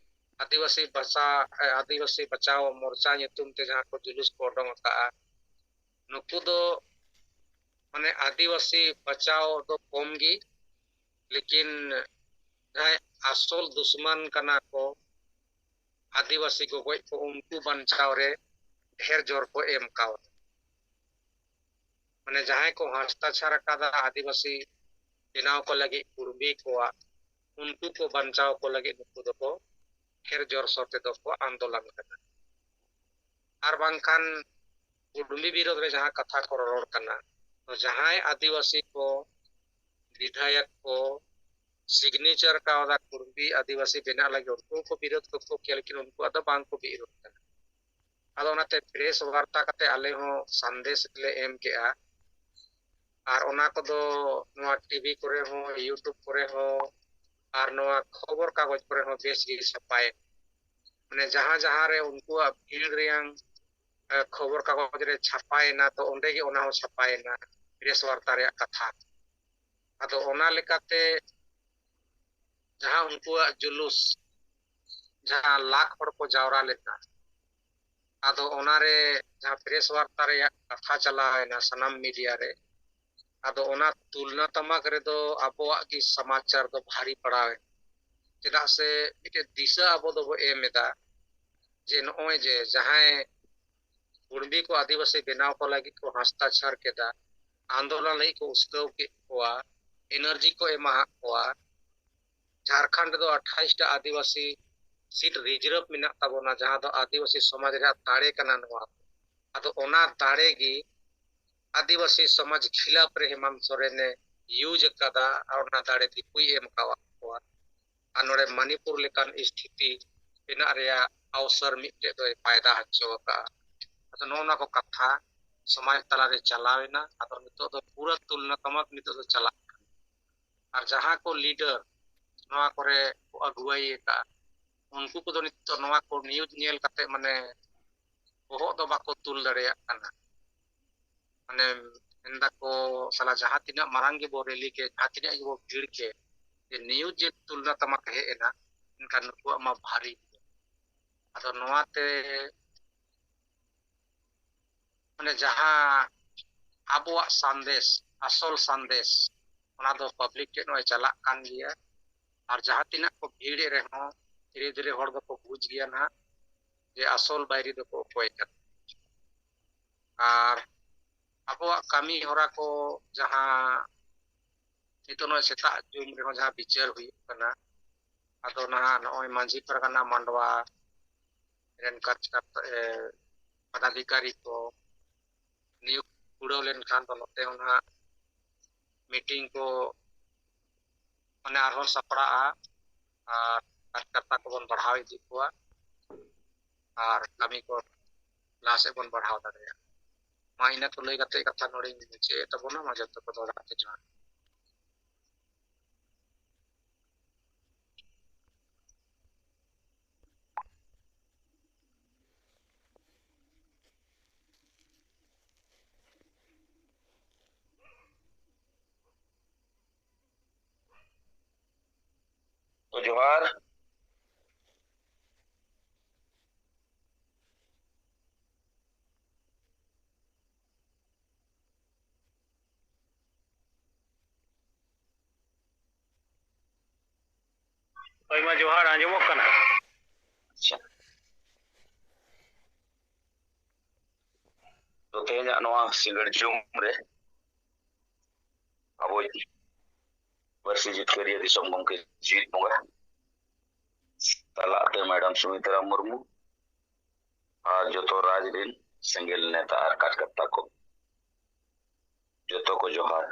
ᱟᱹᱫᱤᱵᱟᱹᱥᱤ ᱵᱷᱟᱥᱟ, ᱮ, ᱟᱹᱫᱤᱵᱟᱹᱥᱤ ᱵᱟᱪᱟᱣ ᱢᱚᱨᱪᱟ ᱧᱩᱛᱩᱢ ᱛᱮ ᱡᱟᱦᱟᱸ ᱠᱚ ᱡᱩᱞᱩᱥ ᱠᱚ ᱚᱰᱚᱝ ᱟᱠᱟᱫᱼᱟ, ᱱᱩᱠᱩ ᱫᱚ ᱢᱟᱱᱮ ᱟᱹᱫᱤᱵᱟᱹᱥᱤ ᱵᱟᱪᱟᱣ ᱫᱚ ᱠᱚᱢ ᱜᱮ, ᱞᱮᱠᱤᱱ ᱡᱟᱦᱟᱸᱭ ᱟᱥᱚᱞ ᱫᱩᱥᱢᱟᱱ ᱠᱟᱱᱟ ᱠᱚ, ᱟᱹᱫᱤᱵᱟᱹᱥᱤ ᱜᱚᱜᱚᱡ ᱠᱚ, ᱩᱱᱠᱩ ᱵᱟᱧᱪᱟᱣ ᱨᱮ ᱰᱷᱮᱨ ᱡᱳᱨ ᱠᱚ ᱮᱢ ᱠᱟᱣᱫᱟ᱾ ᱢᱟᱱᱮ ᱡᱟᱦᱟᱸᱭ ᱠᱚ ᱦᱟᱥᱛᱟᱠᱷᱟᱨ ᱟᱠᱟᱫᱟ ᱟᱹᱫᱤᱵᱟᱹᱥᱤ ᱵᱮᱱᱟᱣ ᱠᱚ ᱞᱟᱹᱜᱤᱫ ᱠᱩᱲᱢᱤ ᱠᱚᱣᱟᱜ, ᱩᱱᱠᱩ ᱠᱚ ᱵᱟᱧᱪᱟᱣ ᱠᱚ ᱞᱟᱹᱜᱤᱫ ᱱᱩᱠᱩ ᱫᱚᱠᱚ ᱰᱷᱮᱨ ᱡᱳᱨ ᱥᱳᱨ ᱛᱮᱫᱚ ᱠᱚ ᱟᱱᱫᱳᱞᱚᱱ ᱠᱟᱱᱟ᱾ ᱟᱨ ᱵᱟᱝᱠᱷᱟᱱ ᱠᱩᱲᱢᱤ ᱵᱤᱨᱳᱫᱷ ᱨᱮ ᱡᱟᱦᱟᱸ ᱠᱟᱛᱷᱟ ᱠᱚ ᱨᱚᱨᱚᱲ ᱠᱟᱱᱟ, ᱛᱚ ᱡᱟᱦᱟᱸᱭ ᱟᱹᱫᱤᱵᱟᱹᱥᱤ ᱠᱚ, ᱵᱤᱫᱷᱟᱭᱚᱠ ᱠᱚ ᱥᱤᱜᱽᱱᱮᱪᱟᱨ ᱠᱟᱣᱫᱟ ᱠᱩᱲᱢᱤ ᱟᱹᱫᱤᱵᱟᱹᱥᱤ ᱵᱮᱱᱟᱜ ᱞᱟᱹᱜᱤᱫ, ᱩᱱᱠᱩ ᱦᱚᱸᱠᱚ ᱵᱤᱨᱳᱫᱷ ᱠᱚᱠᱚ ᱠᱮᱭᱟ, ᱞᱮᱠᱤᱱ ᱩᱱᱠᱩᱣᱟᱜ ᱫᱚ ᱵᱟᱝ ᱠᱚ ᱵᱤᱨᱳᱫᱷ ᱠᱟᱱᱟ᱾ ᱟᱫᱚ ᱚᱱᱟᱛᱮ ᱯᱨᱮᱥ ᱵᱟᱨᱛᱟ ᱠᱟᱛᱮ ᱟᱞᱮ ᱦᱚᱸ ᱥᱟᱸᱫᱮᱥ ᱞᱮ ᱮᱢ ᱠᱮᱜᱼᱟ᱾ ᱟᱨ ᱚᱱᱟ ᱠᱚᱫᱚ ᱱᱚᱣᱟ ᱴᱤᱵᱷᱤ ᱠᱚᱨᱮ ᱦᱚᱸ, YouTube ᱠᱚᱨᱮ ᱦᱚᱸ, ᱟᱨ ᱱᱚᱣᱟ ᱠᱷᱚᱵᱚᱨ ᱠᱟᱜᱚᱡᱽ ᱠᱚᱨᱮ ᱦᱚᱸ ᱵᱮᱥ ᱜᱮ ᱪᱷᱟᱯᱟᱭᱮᱱᱟ᱾ ᱢᱟᱱᱮ ᱡᱟᱦᱟᱸ ᱡᱟᱦᱟᱸ ᱨᱮ ᱩᱱᱠᱩᱣᱟᱜ ᱵᱷᱤᱲ ᱨᱮᱭᱟᱝ, ᱮ, ᱠᱷᱚᱵᱚᱨ ᱠᱟᱜᱚᱡᱽ ᱨᱮ ᱪᱷᱟᱯᱟᱭᱮᱱᱟ, ᱛᱚ ᱚᱸᱰᱮ ᱜᱮ ᱚᱱᱟ ᱦᱚᱸ ᱪᱷᱟᱯᱟᱭᱮᱱᱟ, ᱯᱨᱮᱥ ᱵᱟᱨᱛᱟ ᱨᱮᱭᱟᱜ ᱠᱟᱛᱷᱟ᱾ ᱟᱫᱚ ᱚᱱᱟ ᱞᱮᱠᱟᱛᱮ ᱡᱟᱦᱟᱸ ᱩᱱᱠᱩᱣᱟᱜ ᱡᱩᱞᱩᱥ, ᱡᱟᱦᱟᱸ ᱞᱟᱠᱷ ᱦᱚᱲ ᱠᱚ ᱡᱟᱣᱨᱟ ᱞᱮᱱᱟ, ᱟᱫᱚ ᱚᱱᱟᱨᱮ ᱡᱟᱦᱟᱸ ᱯᱨᱮᱥ ᱵᱟᱨᱛᱟ ᱨᱮᱭᱟᱜ ᱠᱟᱛᱷᱟ ᱪᱟᱞᱟᱣᱮᱱᱟ ᱥᱟᱱᱟᱢ ᱢᱤᱰᱤᱭᱟ ᱨᱮ, ᱟᱫᱚ ᱚᱱᱟ ᱛᱩᱞᱱᱟ ᱛᱟᱢᱟᱠ ᱨᱮᱫᱚ ᱟᱵᱚᱣᱟᱜ ᱜᱮ ᱥᱚᱢᱟᱪᱟᱨ ᱫᱚ ᱵᱷᱟᱨᱤ ᱯᱟᱲᱟᱣᱮᱱᱟ᱾ ᱪᱮᱫᱟᱜ ᱥᱮ ᱢᱤᱫᱴᱮᱱ ᱫᱤᱥᱟᱹ ᱟᱵᱚ ᱫᱚᱵᱚ ᱮᱢ ᱮᱫᱟ ᱡᱮ ᱱᱚᱜᱼᱚᱭ ᱡᱮ ᱡᱟᱦᱟᱸᱭ ᱠᱩᱲᱢᱤ ᱠᱚ ᱟᱹᱫᱤᱵᱟᱹᱥᱤ ᱵᱮᱱᱟᱣ ᱠᱚ ᱞᱟᱹᱜᱤᱫ ᱠᱚ ᱦᱟᱥᱛᱟᱪᱷᱟᱨ ᱠᱮᱫᱟ, ᱟᱱᱫᱳᱞᱚᱱ ᱞᱟᱹᱜᱤᱫ ᱠᱚ ᱩᱥᱠᱟᱹᱣ ᱠᱮᱫ ᱠᱚᱣᱟ, ᱮᱱᱟᱨᱡᱤ ᱠᱚ ᱮᱢᱟᱦᱟᱫ ᱠᱚᱣᱟ᱾ ᱡᱷᱟᱲᱠᱷᱚᱸᱰ ᱨᱮᱫᱚ ᱟᱴᱷᱟᱭᱤᱥ ᱴᱟ ᱟᱹᱫᱤᱵᱟᱹᱥᱤ ᱥᱤᱴ ᱨᱤᱡᱟᱨᱵᱷ ᱢᱮᱱᱟᱜ ᱛᱟᱵᱚᱱᱟ, ᱡᱟᱦᱟᱸ ᱫᱚ ᱟᱹᱫᱤᱵᱟᱹᱥᱤ ᱥᱚᱢᱟᱡᱽ ᱨᱮᱭᱟᱜ ᱫᱟᱲᱮ ᱠᱟᱱᱟ ᱱᱚᱣᱟ᱾ ᱟᱫᱚ ᱚᱱᱟ ᱫᱟᱲᱮ ᱜᱮ ᱟᱹᱫᱤᱵᱟᱹᱥᱤ ᱥᱚᱢᱟᱡᱽ ᱠᱷᱤᱞᱟᱯ ᱨᱮ ᱦᱮᱢᱟᱱᱛ ᱥᱚᱨᱮᱱᱮ ᱤᱭᱩᱡᱽ ᱟᱠᱟᱫᱟ ᱟᱨ ᱚᱱᱟ ᱫᱟᱲᱮ ᱫᱤᱠᱩᱭ ᱮᱢ ᱟᱠᱟᱣᱟᱫ ᱠᱚᱣᱟ᱾ ᱟᱨ ᱱᱚᱰᱮ ᱢᱟᱱᱤᱯᱩᱨ ᱞᱮᱠᱟᱱ ᱥᱛᱷᱤᱛᱤ ᱵᱮᱱᱟᱜ ᱨᱮᱭᱟᱜ ᱟᱣᱥᱚᱨ ᱢᱤᱫᱴᱮᱡ ᱫᱚᱭ ᱯᱟᱭᱫᱟ ᱦᱚᱪᱚ ᱟᱠᱟᱫᱼᱟ᱾ ᱟᱫᱚ ᱱᱚᱜᱼᱚ ᱱᱚᱣᱟ ᱠᱚ ᱠᱟᱛᱷᱟ ᱥᱚᱢᱟᱡᱽ ᱛᱟᱞᱟᱨᱮ ᱪᱟᱞᱟᱣᱮᱱᱟ᱾ ᱟᱫᱚ ᱱᱤᱛᱚᱜ ᱫᱚ ᱯᱩᱨᱟᱹ ᱛᱩᱞᱱᱟ ᱛᱟᱢᱟᱠ ᱱᱤᱛᱚᱜ ᱫᱚ ᱪᱟᱞᱟᱜ ᱠᱟᱱᱟ᱾ ᱟᱨ ᱡᱟᱦᱟᱸ ᱠᱚ ᱞᱤᱰᱟᱨ ᱱᱚᱣᱟ ᱠᱚᱨᱮ ᱠᱚ ᱟᱹᱜᱩᱣᱟᱭ ᱟᱠᱟᱫᱼᱟ, ᱩᱱᱠᱩ ᱠᱚᱫᱚ ᱱᱤᱛᱚᱜ ᱱᱚᱣᱟ ᱠᱚ ᱱᱤᱭᱩᱡᱽ ᱧᱮᱞ ᱠᱟᱛᱮ ᱢᱟᱱᱮ ᱵᱚᱦᱚᱜ ᱫᱚ ᱵᱟᱠᱚ ᱛᱩᱞ ᱫᱟᱲᱮᱭᱟᱜ ᱠᱟᱱᱟ᱾ ᱢᱟᱱᱮ ᱢᱮᱱᱫᱟᱠᱚ, ᱥᱟᱞᱟ ᱡᱟᱦᱟᱸ ᱛᱤᱱᱟᱹᱜ ᱢᱟᱨᱟᱝ ᱜᱮᱵᱚ ᱨᱮᱞᱤ ᱠᱮ, ᱡᱟᱦᱟᱸ ᱛᱤᱱᱟᱹᱜ ᱜᱮᱵᱚ ᱵᱷᱤᱲ ᱠᱮ, ᱡᱮ ᱱᱤᱭᱩᱡᱽ ᱡᱮ ᱛᱩᱞᱱᱟ ᱛᱟᱢᱟᱠ ᱦᱮᱡ ᱮᱱᱟ, ᱮᱱᱠᱷᱟᱱ ᱱᱩᱠᱩᱣᱟᱜ ᱢᱟ ᱵᱷᱟᱨᱤ ᱜᱮᱭᱟ᱾ ᱟᱫᱚ ᱱᱚᱣᱟᱛᱮ ᱢᱟᱱᱮ ᱡᱟᱦᱟᱸ ᱟᱵᱚᱣᱟᱜ ᱥᱟᱸᱫᱮᱥ, ᱟᱥᱚᱞ ᱥᱟᱸᱫᱮᱥ, ᱚᱱᱟ ᱫᱚ ᱯᱟᱵᱽᱞᱤᱠ ᱴᱷᱮᱱ ᱱᱚᱜᱼᱚᱭ ᱪᱟᱞᱟᱜ ᱠᱟᱱ ᱜᱮᱭᱟ᱾ ᱟᱨ ᱡᱟᱦᱟᱸ ᱛᱤᱱᱟᱹᱜ ᱠᱚ ᱵᱷᱤᱲᱮᱫ ᱨᱮᱦᱚᱸ ᱫᱷᱤᱨᱮ ᱫᱷᱤᱨᱮ ᱦᱚᱲ ᱫᱚᱠᱚ ᱵᱩᱡᱽ ᱜᱮᱭᱟ ᱱᱟᱦᱟᱜ ᱡᱮ ᱟᱥᱚᱞ ᱵᱟᱹᱭᱨᱤ ᱫᱚᱠᱚ ᱚᱠᱚᱭ ᱠᱟᱱᱟ᱾ ᱟᱨ ᱟᱵᱚᱣᱟᱜ ᱠᱟᱹᱢᱤ ᱦᱚᱨᱟ ᱠᱚ ᱡᱟᱦᱟᱸ ᱱᱤᱛᱚᱜ ᱱᱚᱜᱼᱚᱭ ᱥᱮᱛᱟᱜ ᱡᱩᱢ ᱨᱮᱦᱚᱸ ᱡᱟᱦᱟᱸ ᱵᱤᱪᱟᱹᱨ ᱦᱩᱭᱩᱜ ᱠᱟᱱᱟ, ᱟᱫᱚ ᱱᱟᱦᱟᱜ ᱱᱚᱜᱼᱚᱭ ᱢᱟᱹᱡᱷᱤ ᱯᱟᱨᱜᱟᱱᱟ ᱢᱟᱰᱣᱟ ᱨᱮᱱ ᱠᱟᱨᱡᱚᱠᱟᱨᱛᱟ, ᱮ, ᱯᱚᱫᱟᱫᱷᱤᱠᱟᱨᱤ ᱠᱚ ᱱᱤᱭᱳᱜᱽ ᱠᱩᱲᱟᱹᱣ ᱞᱮᱱᱠᱷᱟᱱ ᱫᱚ ᱱᱚᱛᱮ ᱦᱚᱸ ᱱᱟᱦᱟᱜ ᱢᱤᱴᱤᱝ ᱠᱚ ᱢᱟᱱᱮ ᱟᱨᱦᱚᱸ ᱥᱟᱯᱲᱟᱜᱼᱟ ᱟᱨ ᱠᱟᱨᱡᱚᱠᱟᱨᱛᱟ ᱠᱚᱵᱚᱱ ᱵᱟᱲᱦᱟᱣ ᱤᱫᱤ ᱠᱚᱣᱟ ᱟᱨ ᱠᱟᱹᱢᱤ ᱠᱚ ᱞᱟᱦᱟ ᱥᱮᱫ ᱵᱚᱱ ᱵᱟᱲᱦᱟᱣ ᱫᱟᱲᱮᱭᱟᱜᱼᱟ᱾ ᱢᱟ ᱤᱱᱟᱹ ᱠᱚ ᱞᱟᱹᱭ ᱠᱟᱛᱮ ᱠᱟᱛᱷᱟ ᱱᱚᱰᱮᱧ ᱢᱩᱪᱟᱹᱫ ᱮᱫ ᱛᱟᱵᱚᱱᱟ᱾ ᱢᱟ ᱡᱚᱛᱚ ᱠᱚ ᱫᱚᱦᱲᱟ ᱛᱮ ᱡᱚᱦᱟᱨ᱾ ᱡᱚᱦᱟᱨ᱾ ᱦᱳᱭ ᱢᱟ ᱡᱚᱦᱟᱨ, ᱟᱸᱡᱚᱢᱚᱜ ᱠᱟᱱᱟ? ᱟᱪᱪᱷᱟ᱾ ᱛᱚ, ᱛᱮᱦᱮᱧᱟᱜ ᱱᱚᱣᱟ ᱥᱤᱸᱜᱟᱹᱲ ᱡᱚᱢ ᱨᱮ ᱟᱵᱚᱭᱤᱡ ᱯᱟᱹᱨᱥᱤ ᱡᱤᱛᱠᱟᱹᱨᱤᱭᱟᱹ ᱫᱤᱥᱚᱢ ᱜᱚᱢᱠᱮ ᱡᱤᱣᱤᱫ ᱵᱚᱸᱜᱟ ᱥᱟᱞᱟᱜ ᱛᱮ ᱢᱮᱰᱟᱢ ᱥᱩᱢᱤᱛᱨᱟ ᱢᱩᱨᱢᱩ ᱟᱨ ᱡᱚᱛᱚ ᱨᱟᱡᱽ ᱨᱤᱱ ᱥᱮᱸᱜᱮᱞ ᱱᱮᱛᱟ ᱟᱨ ᱠᱟᱨᱡᱚᱠᱚᱨᱛᱟ ᱠᱚ, ᱡᱚᱛᱚ ᱠᱚ ᱡᱚᱦᱟᱨ᱾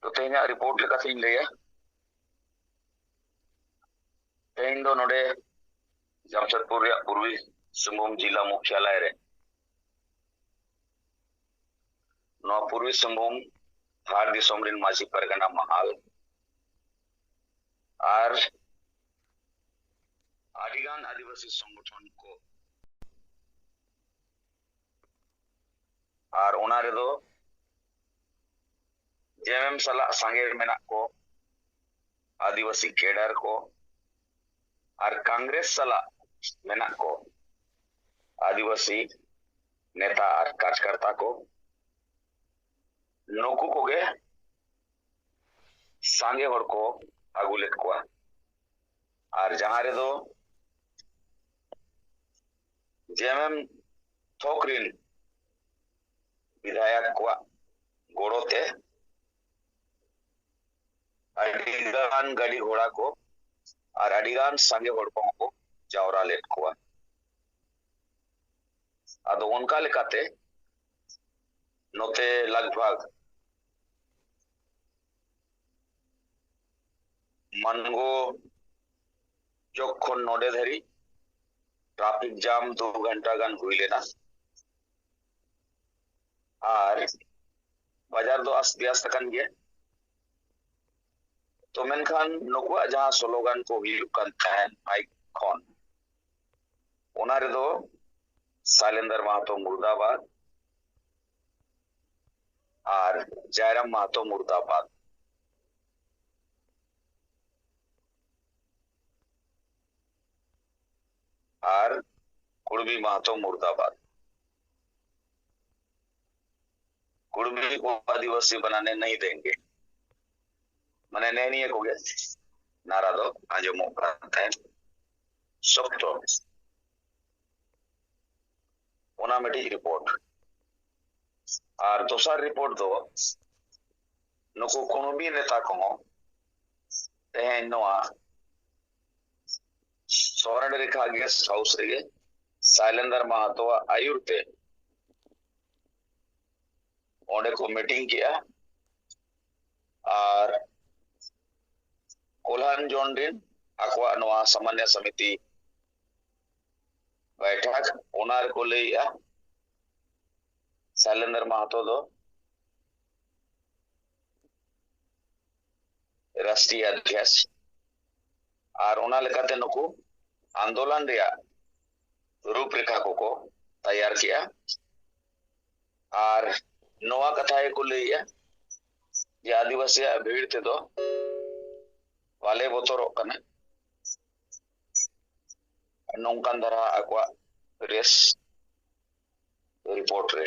ᱛᱚ, ᱛᱮᱦᱮᱧᱟᱜ ᱨᱤᱯᱳᱨᱴ ᱞᱮᱠᱟᱛᱮᱧ ᱞᱟᱹᱭᱟ, ᱛᱮᱦᱮᱧ ᱫᱚ ᱱᱚᱰᱮ ᱡᱟᱢᱥᱮᱫᱽᱯᱩᱨ ᱨᱮᱭᱟᱜ ᱯᱩᱨᱵᱤ ᱥᱤᱝᱵᱷᱩᱢ ᱡᱤᱞᱟ ᱢᱩᱠᱷᱭᱟᱞᱚᱭ ᱨᱮ ᱱᱚᱣᱟ ᱯᱩᱨᱵᱤ ᱥᱤᱝᱵᱷᱩᱢ ᱫᱷᱟᱲ ᱫᱤᱥᱚᱢ ᱨᱮᱱ ᱢᱟᱹᱡᱷᱤ ᱯᱟᱨᱜᱟᱱᱟ ᱢᱟᱦᱟᱞ ᱟᱨ ᱟᱹᱰᱤᱜᱟᱱ ᱟᱹᱫᱤᱵᱟᱹᱥᱤ ᱥᱚᱝᱜᱚᱴᱷᱚᱱ ᱠᱚ, ᱟᱨ ᱚᱱᱟ ᱨᱮᱫᱚ ᱡᱮᱢᱮᱢ ᱥᱟᱞᱟᱜ ᱥᱟᱸᱜᱮ ᱢᱮᱱᱟᱜ ᱠᱚ ᱟᱹᱫᱤᱵᱟᱹᱥᱤ ᱠᱮᱰᱟᱨ ᱠᱚ ᱟᱨ ᱠᱚᱝᱜᱨᱮᱥ ᱥᱟᱞᱟᱜ ᱢᱮᱱᱟᱜ ᱠᱚ ᱟᱹᱫᱤᱵᱟᱹᱥᱤ ᱱᱮᱛᱟ ᱟᱨ ᱠᱟᱨᱡᱚᱠᱚᱨᱛᱟ ᱠᱚ, ᱱᱩᱠᱩ ᱠᱚᱜᱮ ᱥᱟᱸᱜᱮ ᱦᱚᱲ ᱠᱚ ᱟᱹᱜᱩ ᱞᱮᱫ ᱠᱚᱣᱟ᱾ ᱟᱨ ᱡᱟᱦᱟᱸ ᱨᱮᱫᱚ ᱡᱮᱢᱮᱢ ᱛᱷᱚᱠ ᱨᱤᱱ ᱵᱤᱫᱷᱟᱭᱚᱠ ᱠᱚᱣᱟᱜ ᱜᱚᱲᱚ ᱛᱮ ᱟᱹᱰᱤ ᱜᱟᱱ ᱜᱟᱹᱰᱤ ᱜᱷᱚᱲᱟ ᱠᱚ ᱟᱨ ᱟᱹᱰᱤ ᱜᱟᱱ ᱥᱟᱸᱜᱮ ᱦᱚᱲ ᱠᱚᱦᱚᱸ ᱠᱚ ᱡᱟᱣᱨᱟ ᱞᱮᱫ ᱠᱚᱣᱟ᱾ ᱟᱫᱚ ᱚᱱᱠᱟ ᱞᱮᱠᱟᱛᱮ ᱱᱚᱛᱮ ᱞᱟᱜᱽ ᱵᱷᱟᱜᱽ ᱢᱟᱱᱜᱳ ᱪᱚᱠ ᱠᱷᱚᱱ ᱱᱚᱰᱮ ᱫᱷᱟᱹᱨᱤᱡ ᱴᱨᱟᱯᱷᱤᱠ ᱡᱟᱢ ᱫᱩ ᱜᱷᱚᱱᱴᱟ ᱜᱟᱱ ᱦᱩᱭ ᱞᱮᱱᱟ᱾ ᱟᱨ ᱵᱟᱡᱟᱨ ᱫᱚ ᱟᱥᱛᱮ ᱟᱥᱛᱮ ᱠᱟᱱ ᱜᱮᱭᱟ᱾ ᱛᱚ ᱢᱮᱱᱠᱷᱟᱱ ᱱᱩᱠᱩᱣᱟᱜ ᱡᱟᱦᱟᱸ ᱥᱞᱳᱜᱟᱱ ᱠᱚ ᱦᱩᱭᱩᱜ ᱠᱟᱱ ᱛᱟᱦᱮᱸᱫ ᱢᱟᱭᱤᱠ ᱠᱷᱚᱱ, ᱚᱱᱟ ᱨᱮᱫᱚ ᱥᱟᱭᱞᱮᱱᱫᱟᱨ ᱢᱟᱦᱟᱛᱚ ᱢᱩᱨᱫᱟᱵᱟᱫ ᱟᱨ ᱡᱟᱭᱨᱟᱢ ᱢᱟᱦᱟᱛᱚ ᱢᱩᱨᱫᱟᱵᱟᱫ᱾ ᱟᱨ ᱠᱩᱲᱢᱤ ᱢᱟᱦᱟᱛᱚ ᱢᱩᱨᱫᱟᱵᱟᱫ᱾ ᱠᱩᱲᱢᱤ ᱠᱚ ᱟᱹᱫᱤᱵᱟᱹᱥᱤ ᱵᱟᱱᱟᱱᱮ ᱱᱟᱦᱤ ᱫᱮᱝᱜᱮ᱾ ᱢᱟᱱᱮ ᱱᱮ ᱱᱤᱭᱟᱹ ᱠᱚᱜᱮ ᱱᱟᱨᱟ ᱫᱚ ᱟᱸᱡᱚᱢᱚᱜ ᱠᱟᱱ ᱛᱟᱦᱮᱸᱫ ᱥᱚᱠᱛᱚ᱾ ᱚᱱᱟ ᱢᱤᱫᱴᱤᱡ ᱨᱤᱯᱳᱨᱴ᱾ ᱟᱨ ᱫᱚᱥᱟᱨ ᱨᱤᱯᱳᱨᱴ ᱫᱚ ᱱᱩᱠᱩ ᱠᱩᱲᱢᱤ ᱱᱮᱛᱟ ᱠᱚᱦᱚᱸ ᱛᱮᱦᱮᱧ ᱱᱚᱣᱟ ᱥᱚᱨᱮᱱ ᱨᱮᱠᱷᱟ ᱜᱮᱥᱴ ᱦᱟᱣᱩᱥ ᱨᱮᱜᱮ ᱥᱟᱭᱞᱮᱱᱫᱟᱨ ᱢᱟᱦᱟᱛᱚᱣᱟᱜ ᱟᱹᱭᱩᱨ ᱛᱮ ᱚᱸᱰᱮ ᱠᱚ ᱢᱤᱴᱤᱝ ᱠᱮᱜᱼᱟ᱾ ᱟᱨ ᱠᱚᱞᱦᱟᱱ ᱡᱚᱱ ᱨᱤᱱ ᱟᱠᱚᱣᱟᱜ ᱱᱚᱣᱟ ᱥᱟᱢᱟᱱᱱᱚ ᱥᱚᱢᱤᱛᱤ ᱵᱟᱭᱴᱷᱟᱠ, ᱚᱱᱟ ᱨᱮᱠᱚ ᱞᱟᱹᱭᱮᱜᱼᱟ, ᱥᱟᱭᱞᱮᱱᱫᱟᱨ ᱢᱟᱦᱟᱛᱚ ᱫᱚ ᱨᱟᱥᱴᱨᱤᱭ ᱚᱫᱷᱭᱟᱠᱥ, ᱟᱨ ᱚᱱᱟ ᱞᱮᱠᱟᱛᱮ ᱱᱩᱠᱩ ᱟᱱᱫᱳᱞᱚᱱ ᱨᱮᱭᱟᱜ ᱨᱩᱯᱨᱮᱠᱷᱟ ᱠᱚᱠᱚ ᱛᱟᱭᱟᱨ ᱠᱮᱜᱼᱟ᱾ ᱟᱨ ᱱᱚᱣᱟ ᱠᱟᱛᱷᱟ ᱜᱮᱠᱚ ᱞᱟᱹᱭᱮᱜᱼᱟ ᱡᱮ ᱟᱹᱫᱤᱵᱟᱹᱥᱤᱭᱟᱜ ᱵᱷᱤᱲ ᱛᱮᱫᱚ ᱵᱟᱞᱮ ᱵᱚᱛᱚᱨᱚᱜ ᱠᱟᱱᱟ, ᱱᱚᱝᱠᱟᱱ ᱫᱷᱟᱨᱟ ᱟᱠᱚᱣᱟᱜ ᱯᱨᱮᱥ ᱨᱤᱯᱳᱨᱴ ᱨᱮ᱾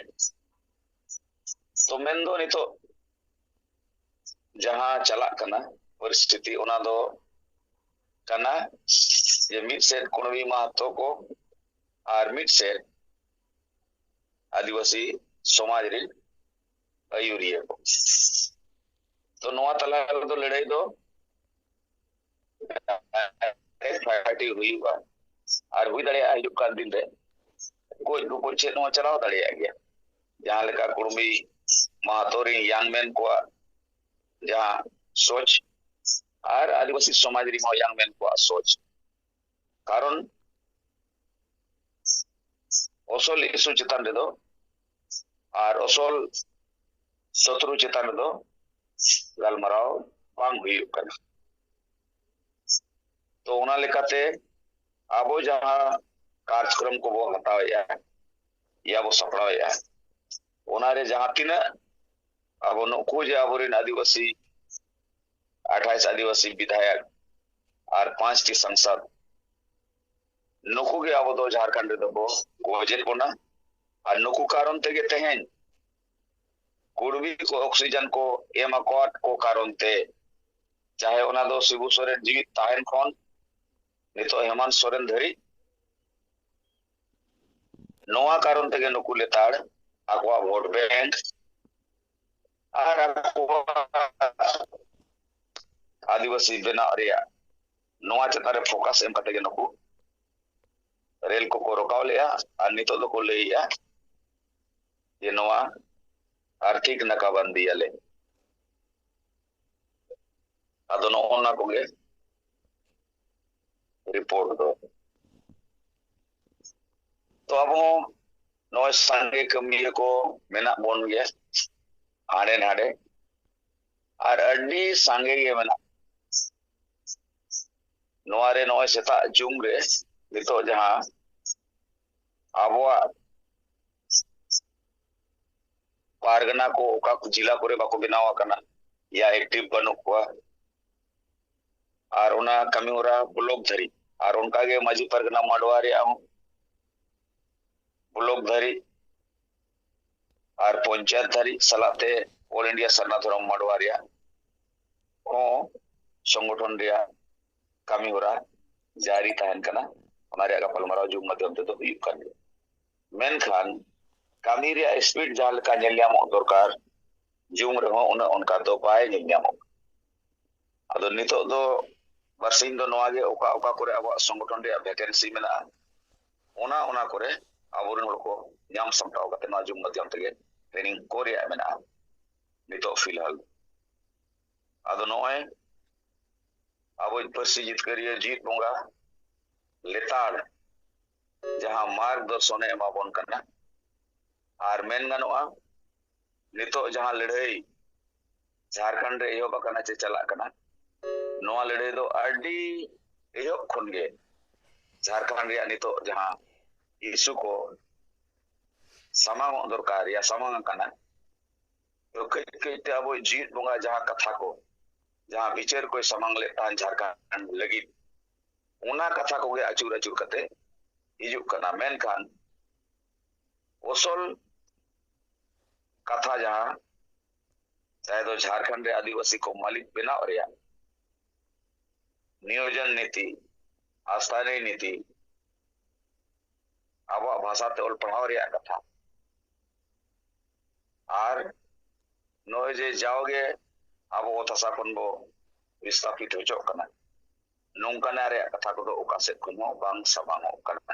ᱛᱚ ᱢᱮᱱᱫᱚ ᱱᱤᱛᱚᱜ ᱡᱟᱦᱟᱸ ᱪᱟᱞᱟᱜ ᱠᱟᱱᱟ ᱯᱚᱨᱤᱥᱛᱷᱤᱛᱤ, ᱚᱱᱟ ᱫᱚ ᱠᱟᱱᱟ ᱡᱮ ᱢᱤᱫ ᱥᱮᱫ ᱠᱩᱲᱢᱤ ᱢᱟᱦᱟᱛᱚ ᱠᱚ ᱟᱨ ᱢᱤᱫ ᱥᱮᱫ ᱟᱹᱫᱤᱵᱟᱹᱥᱤ ᱥᱚᱢᱟᱡᱽ ᱨᱮᱱ ᱟᱹᱭᱩᱨᱤᱭᱟᱹ ᱠᱚ᱾ ᱛᱚ ᱱᱚᱣᱟ ᱛᱟᱞᱟ ᱨᱮᱫᱚ ᱞᱟᱹᱲᱦᱟᱹᱭ ᱫᱚ ᱯᱷᱟᱭᱴᱤ ᱦᱩᱭᱩᱜᱼᱟ, ᱟᱨ ᱦᱩᱭ ᱫᱟᱲᱮᱭᱟᱜᱼᱟ ᱦᱤᱡᱩᱜ ᱠᱟᱱ ᱫᱤᱱ ᱨᱮ ᱜᱚᱡ ᱜᱚᱯᱚᱡ ᱪᱮᱫ ᱦᱚᱸ ᱪᱟᱞᱟᱣ ᱫᱟᱲᱮᱭᱟᱜ ᱜᱮᱭᱟ᱾ ᱡᱟᱦᱟᱸ ᱞᱮᱠᱟ ᱠᱩᱲᱢᱤ ᱢᱟᱦᱟᱛᱚ ᱨᱤᱱ ᱭᱟᱝ ᱢᱮᱱ ᱠᱚᱣᱟᱜ ᱡᱟᱦᱟᱸ ᱥᱳᱪ ᱟᱨ ᱟᱹᱫᱤᱵᱟᱹᱥᱤ ᱥᱚᱢᱟᱡᱽ ᱨᱮᱱ ᱦᱚᱸ ᱭᱟᱝ ᱢᱮᱱ ᱠᱚᱣᱟᱜ ᱥᱳᱪ, ᱠᱟᱨᱚᱱ ᱚᱥᱚᱞ ᱤᱥᱩ ᱪᱮᱛᱟᱱ ᱨᱮᱫᱚ ᱟᱨ ᱚᱥᱚᱞ ᱥᱚᱛᱨᱩ ᱪᱮᱛᱟᱱ ᱨᱮᱫᱚ ᱜᱟᱞᱢᱟᱨᱟᱣ ᱵᱟᱝ ᱦᱩᱭᱩᱜ ᱠᱟᱱᱟ᱾ ᱛᱚ ᱚᱱᱟ ᱞᱮᱠᱟᱛᱮ ᱟᱵᱚ ᱡᱟᱦᱟᱸ ᱠᱟᱨᱡᱚᱠᱨᱚᱢ ᱠᱚᱵᱚ ᱦᱟᱛᱟᱣᱮᱫᱼᱟ, ᱭᱟ ᱵᱚ ᱥᱟᱯᱲᱟᱣᱮᱫᱼᱟ, ᱚᱱᱟᱨᱮ ᱡᱟᱦᱟᱸ ᱛᱤᱱᱟᱹᱜ ᱟᱵᱚ ᱱᱩᱠᱩ ᱡᱮ ᱟᱵᱚᱨᱮᱱ ᱟᱹᱫᱤᱵᱟᱹᱥᱤ ᱟᱴᱷᱟᱭᱤᱥ ᱟᱹᱫᱤᱵᱟᱹᱥᱤ ᱵᱤᱫᱷᱟᱭᱚᱠ ᱟᱨ ᱯᱟᱸᱪᱴᱤ ᱥᱟᱝᱥᱚᱫ ᱱᱩᱠᱩ ᱜᱮ ᱟᱵᱚ ᱫᱚ ᱡᱷᱟᱲᱠᱷᱚᱸᱰ ᱨᱮᱫᱚ ᱠᱚ ᱜᱚᱡᱮᱫ ᱵᱚᱱᱟ᱾ ᱟᱨ ᱱᱩᱠᱩ ᱠᱟᱨᱚᱱ ᱛᱮᱜᱮ ᱛᱮᱦᱮᱧ ᱠᱩᱲᱢᱤ ᱠᱚ ᱚᱠᱥᱤᱡᱮᱱ ᱠᱚ ᱮᱢ ᱟᱠᱚᱣᱟᱫ ᱠᱚ ᱠᱟᱨᱚᱱ ᱛᱮ, ᱪᱟᱦᱮ ᱚᱱᱟ ᱫᱚ ᱥᱤᱵᱩ ᱥᱚᱨᱮᱱ ᱡᱤᱣᱤᱫ ᱛᱟᱦᱮᱱ ᱠᱷᱚᱱ ᱱᱤᱛᱚᱜ ᱦᱮᱢᱟᱱᱛ ᱥᱚᱨᱮᱱ ᱫᱷᱟᱹᱨᱤᱡ, ᱱᱚᱣᱟ ᱠᱟᱨᱚᱱ ᱛᱮᱜᱮ ᱱᱩᱠᱩ ᱞᱮᱛᱟᱲ ᱟᱠᱚᱣᱟᱜ ᱵᱷᱳᱴ ᱵᱮᱝᱠ ᱟᱨ ᱟᱠᱚᱣᱟᱜ ᱟᱹᱫᱤᱵᱟᱹᱥᱤ ᱵᱮᱱᱟᱣ ᱨᱮᱭᱟᱜ ᱱᱚᱣᱟ ᱪᱮᱛᱟᱱ ᱨᱮ ᱯᱷᱳᱠᱟᱥ ᱮᱢ ᱠᱟᱛᱮ ᱜᱮ ᱱᱩᱠᱩ ᱨᱮᱞ ᱠᱚᱠᱚ ᱨᱚᱠᱟᱣ ᱞᱮᱜᱼᱟ᱾ ᱟᱨ ᱱᱤᱛᱚᱜ ᱫᱚᱠᱚ ᱞᱟᱹᱭᱮᱜᱼᱟ ᱡᱮ ᱱᱚᱣᱟ ᱟᱨᱛᱷᱤᱠ ᱱᱟᱠᱟᱵᱟᱱᱫᱤᱭᱟᱞᱮ᱾ ᱟᱫᱚ ᱱᱚᱜᱼᱚ ᱱᱟ ᱠᱚᱜᱮ ᱨᱤᱯᱳᱨᱴ ᱫᱚ᱾ ᱛᱚ ᱟᱵᱚ ᱦᱚᱸ ᱱᱚᱜᱼᱚᱭ ᱥᱟᱸᱜᱮ ᱠᱟᱹᱢᱤᱭᱟᱹ ᱠᱚ ᱢᱮᱱᱟᱜ ᱵᱚᱱ ᱜᱮᱭᱟ ᱦᱟᱸᱰᱮ ᱱᱟᱰᱮ, ᱟᱨ ᱟᱹᱰᱤ ᱥᱟᱸᱜᱮ ᱜᱮ ᱢᱮᱱᱟᱜ᱾ ᱱᱚᱣᱟ ᱨᱮ ᱱᱚᱜᱼᱚᱭ ᱥᱮᱛᱟᱜ ᱡᱩᱢ ᱨᱮ ᱱᱤᱛᱚᱜ ᱡᱟᱦᱟᱸ ᱟᱵᱚᱣᱟᱜ ᱯᱟᱨᱜᱟᱱᱟ ᱠᱚ ᱚᱠᱟ ᱠᱚ ᱡᱮᱞᱟ ᱠᱚᱨᱮ ᱵᱟᱠᱚ ᱵᱮᱱᱟᱣ ᱟᱠᱟᱱᱟ, ᱭᱟ ᱮᱠᱴᱤᱵᱷ ᱵᱟᱹᱱᱩᱜ ᱠᱚᱣᱟ, ᱟᱨ ᱚᱱᱟ ᱠᱟᱹᱢᱤ ᱦᱚᱨᱟ ᱵᱞᱚᱠ ᱫᱷᱟᱹᱨᱤᱡ, ᱟᱨ ᱚᱱᱠᱟᱜᱮ ᱢᱟᱹᱡᱷᱤ ᱯᱟᱨᱜᱟᱱᱟ ᱢᱟᱰᱣᱟ ᱨᱮᱭᱟᱜ ᱦᱚᱸ ᱵᱞᱚᱠ ᱫᱷᱟᱹᱨᱤᱡ, ᱟᱨ ᱯᱚᱧᱪᱟᱭᱮᱛ ᱫᱷᱟᱹᱨᱤᱡ ᱥᱟᱞᱟᱜ ᱛᱮ ᱚᱞ ᱤᱱᱰᱤᱭᱟ ᱥᱟᱨᱱᱟ ᱫᱷᱚᱨᱚᱢ ᱢᱟᱰᱣᱟ ᱨᱮᱭᱟᱜ ᱦᱚᱸ ᱥᱚᱝᱜᱚᱴᱷᱚᱱ ᱨᱮᱭᱟᱜ ᱠᱟᱹᱢᱤ ᱦᱚᱨᱟ ᱡᱟᱹᱨᱤ ᱛᱟᱦᱮᱱ ᱠᱟᱱᱟ᱾ ᱚᱱᱟ ᱨᱮᱭᱟᱜ ᱜᱟᱯᱟᱞᱢᱟᱨᱟᱣ ᱡᱩᱢ ᱢᱟᱫᱽᱫᱷᱚᱢ ᱛᱮᱫᱚ ᱦᱩᱭᱩᱜ ᱠᱟᱱ ᱜᱮᱭᱟ᱾ ᱢᱮᱱᱠᱷᱟᱱ ᱠᱟᱹᱢᱤ ᱨᱮᱭᱟᱜ ᱥᱯᱤᱰ ᱡᱟᱦᱟᱸ ᱞᱮᱠᱟ ᱧᱮᱞ ᱧᱟᱢᱚᱜ ᱫᱚᱨᱠᱟᱨ, ᱡᱩᱢ ᱨᱮᱦᱚᱸ ᱩᱱᱟᱹᱜ ᱚᱱᱠᱟ ᱫᱚ ᱵᱟᱭ ᱧᱮᱞ ᱧᱟᱢᱚᱜ᱾ ᱟᱫᱚ ᱱᱤᱛᱚᱜ ᱫᱚ ᱵᱟᱨᱥᱤᱧ ᱫᱚ ᱱᱚᱣᱟ ᱜᱮ, ᱚᱠᱟ ᱚᱠᱟ ᱠᱚᱨᱮ ᱟᱵᱚᱣᱟᱜ ᱥᱚᱝᱜᱚᱴᱷᱚᱱ ᱨᱮᱭᱟᱜ ᱵᱷᱮᱠᱮᱱᱥᱤ ᱢᱮᱱᱟᱜᱼᱟ, ᱚᱱᱟ ᱚᱱᱟ ᱠᱚᱨᱮ ᱟᱵᱚᱨᱮᱱ ᱦᱚᱲ ᱠᱚ ᱧᱟᱢ ᱥᱟᱢᱴᱟᱣ ᱠᱟᱛᱮ ᱱᱚᱣᱟ ᱡᱩᱢ ᱢᱟᱫᱽᱫᱷᱚᱢ ᱛᱮᱜᱮ ᱴᱨᱮᱱᱤᱝ ᱠᱚ ᱨᱮᱭᱟᱜ ᱢᱮᱱᱟᱜᱼᱟ ᱱᱤᱛᱚᱜ ᱯᱷᱤᱞᱦᱟᱞ᱾ ᱟᱫᱚ ᱱᱚᱜᱼᱚᱭ ᱟᱵᱚᱭᱤᱡ ᱯᱟᱹᱨᱥᱤ ᱡᱤᱛᱠᱟᱹᱨᱤᱭᱟᱹ ᱡᱤᱣᱤᱫ ᱵᱚᱸᱜᱟ ᱞᱮᱛᱟᱲ ᱡᱟᱦᱟᱸ ᱢᱟᱨᱜᱽ ᱫᱚᱨᱥᱚᱱᱮ ᱮᱢᱟ ᱵᱚᱱ ᱠᱟᱱᱟ, ᱟᱨ ᱢᱮᱱ ᱜᱟᱱᱚᱜᱼᱟ ᱱᱤᱛᱚᱜ ᱡᱟᱦᱟᱸ ᱞᱟᱹᱲᱦᱟᱹᱭ ᱡᱷᱟᱲᱠᱷᱚᱸᱰ ᱨᱮ ᱮᱦᱚᱵ ᱟᱠᱟᱱᱟ ᱪᱮ ᱪᱟᱞᱟᱜ ᱠᱟᱱᱟ, ᱱᱚᱣᱟ ᱞᱟᱹᱲᱦᱟᱹᱭ ᱫᱚ ᱟᱹᱰᱤ ᱮᱦᱚᱵ ᱠᱷᱚᱱ ᱜᱮ ᱡᱷᱟᱲᱠᱷᱚᱸᱰ ᱨᱮᱭᱟᱜ ᱱᱤᱛᱚᱜ ᱡᱟᱦᱟᱸ ᱤᱥᱩ ᱠᱚ ᱥᱟᱢᱟᱝᱚᱜ ᱫᱚᱨᱠᱟᱨ ᱭᱟ ᱥᱟᱢᱟᱝ ᱟᱠᱟᱱᱟ, ᱛᱚ ᱠᱟᱹᱡ ᱠᱟᱹᱡ ᱛᱮ ᱟᱵᱚᱭᱤᱡ ᱡᱤᱣᱤᱫ ᱵᱚᱸᱜᱟ ᱡᱟᱦᱟᱸ ᱠᱟᱛᱷᱟ ᱠᱚ, ᱡᱟᱦᱟᱸ ᱵᱤᱪᱟᱹᱨ ᱠᱚᱭ ᱥᱟᱢᱟᱝ ᱞᱮᱫ ᱛᱟᱦᱮᱸᱱ ᱡᱷᱟᱲᱠᱷᱚᱸᱰ ᱞᱟᱹᱜᱤᱫ, ᱚᱱᱟ ᱠᱟᱛᱷᱟ ᱠᱚᱜᱮ ᱟᱹᱪᱩᱨ ᱟᱹᱪᱩᱨ ᱠᱟᱛᱮ ᱦᱤᱡᱩᱜ ᱠᱟᱱᱟ᱾ ᱢᱮᱱᱠᱷᱟᱱ ᱟᱥᱚᱞ ᱠᱟᱛᱷᱟ ᱡᱟᱦᱟᱸ ᱛᱟᱭ ᱫᱚ ᱡᱷᱟᱲᱠᱷᱚᱸᱰ ᱨᱮ ᱟᱹᱫᱤᱵᱟᱹᱥᱤ ᱠᱚ ᱢᱟᱹᱞᱤᱠ ᱵᱮᱱᱟᱣ ᱨᱮᱭᱟᱜ ᱱᱤᱭᱳᱡᱚᱱ ᱱᱤᱛᱤ, ᱟᱥᱛᱷᱟᱱᱤ ᱱᱤᱛᱤ, ᱟᱵᱚᱣᱟᱜ ᱵᱷᱟᱥᱟ ᱛᱮ ᱚᱞ ᱯᱟᱲᱦᱟᱣ ᱨᱮᱭᱟᱜ ᱠᱟᱛᱷᱟ, ᱟᱨ ᱱᱚᱜᱼᱚᱭ ᱡᱮ ᱡᱟᱣᱜᱮ ᱟᱵᱚ ᱚᱛ ᱦᱟᱥᱟ ᱠᱷᱚᱱ ᱵᱚ ᱵᱤᱥᱛᱟᱯᱤᱛ ᱦᱚᱪᱚᱜ ᱠᱟᱱᱟ, ᱱᱚᱝᱠᱟᱱᱟᱜ ᱨᱮᱭᱟᱜ ᱠᱟᱛᱷᱟ ᱠᱚᱫᱚ ᱚᱠᱟ ᱥᱮᱫ ᱠᱷᱚᱱ ᱦᱚᱸ ᱵᱟᱝ ᱥᱟᱢᱟᱝᱚᱜ ᱠᱟᱱᱟ᱾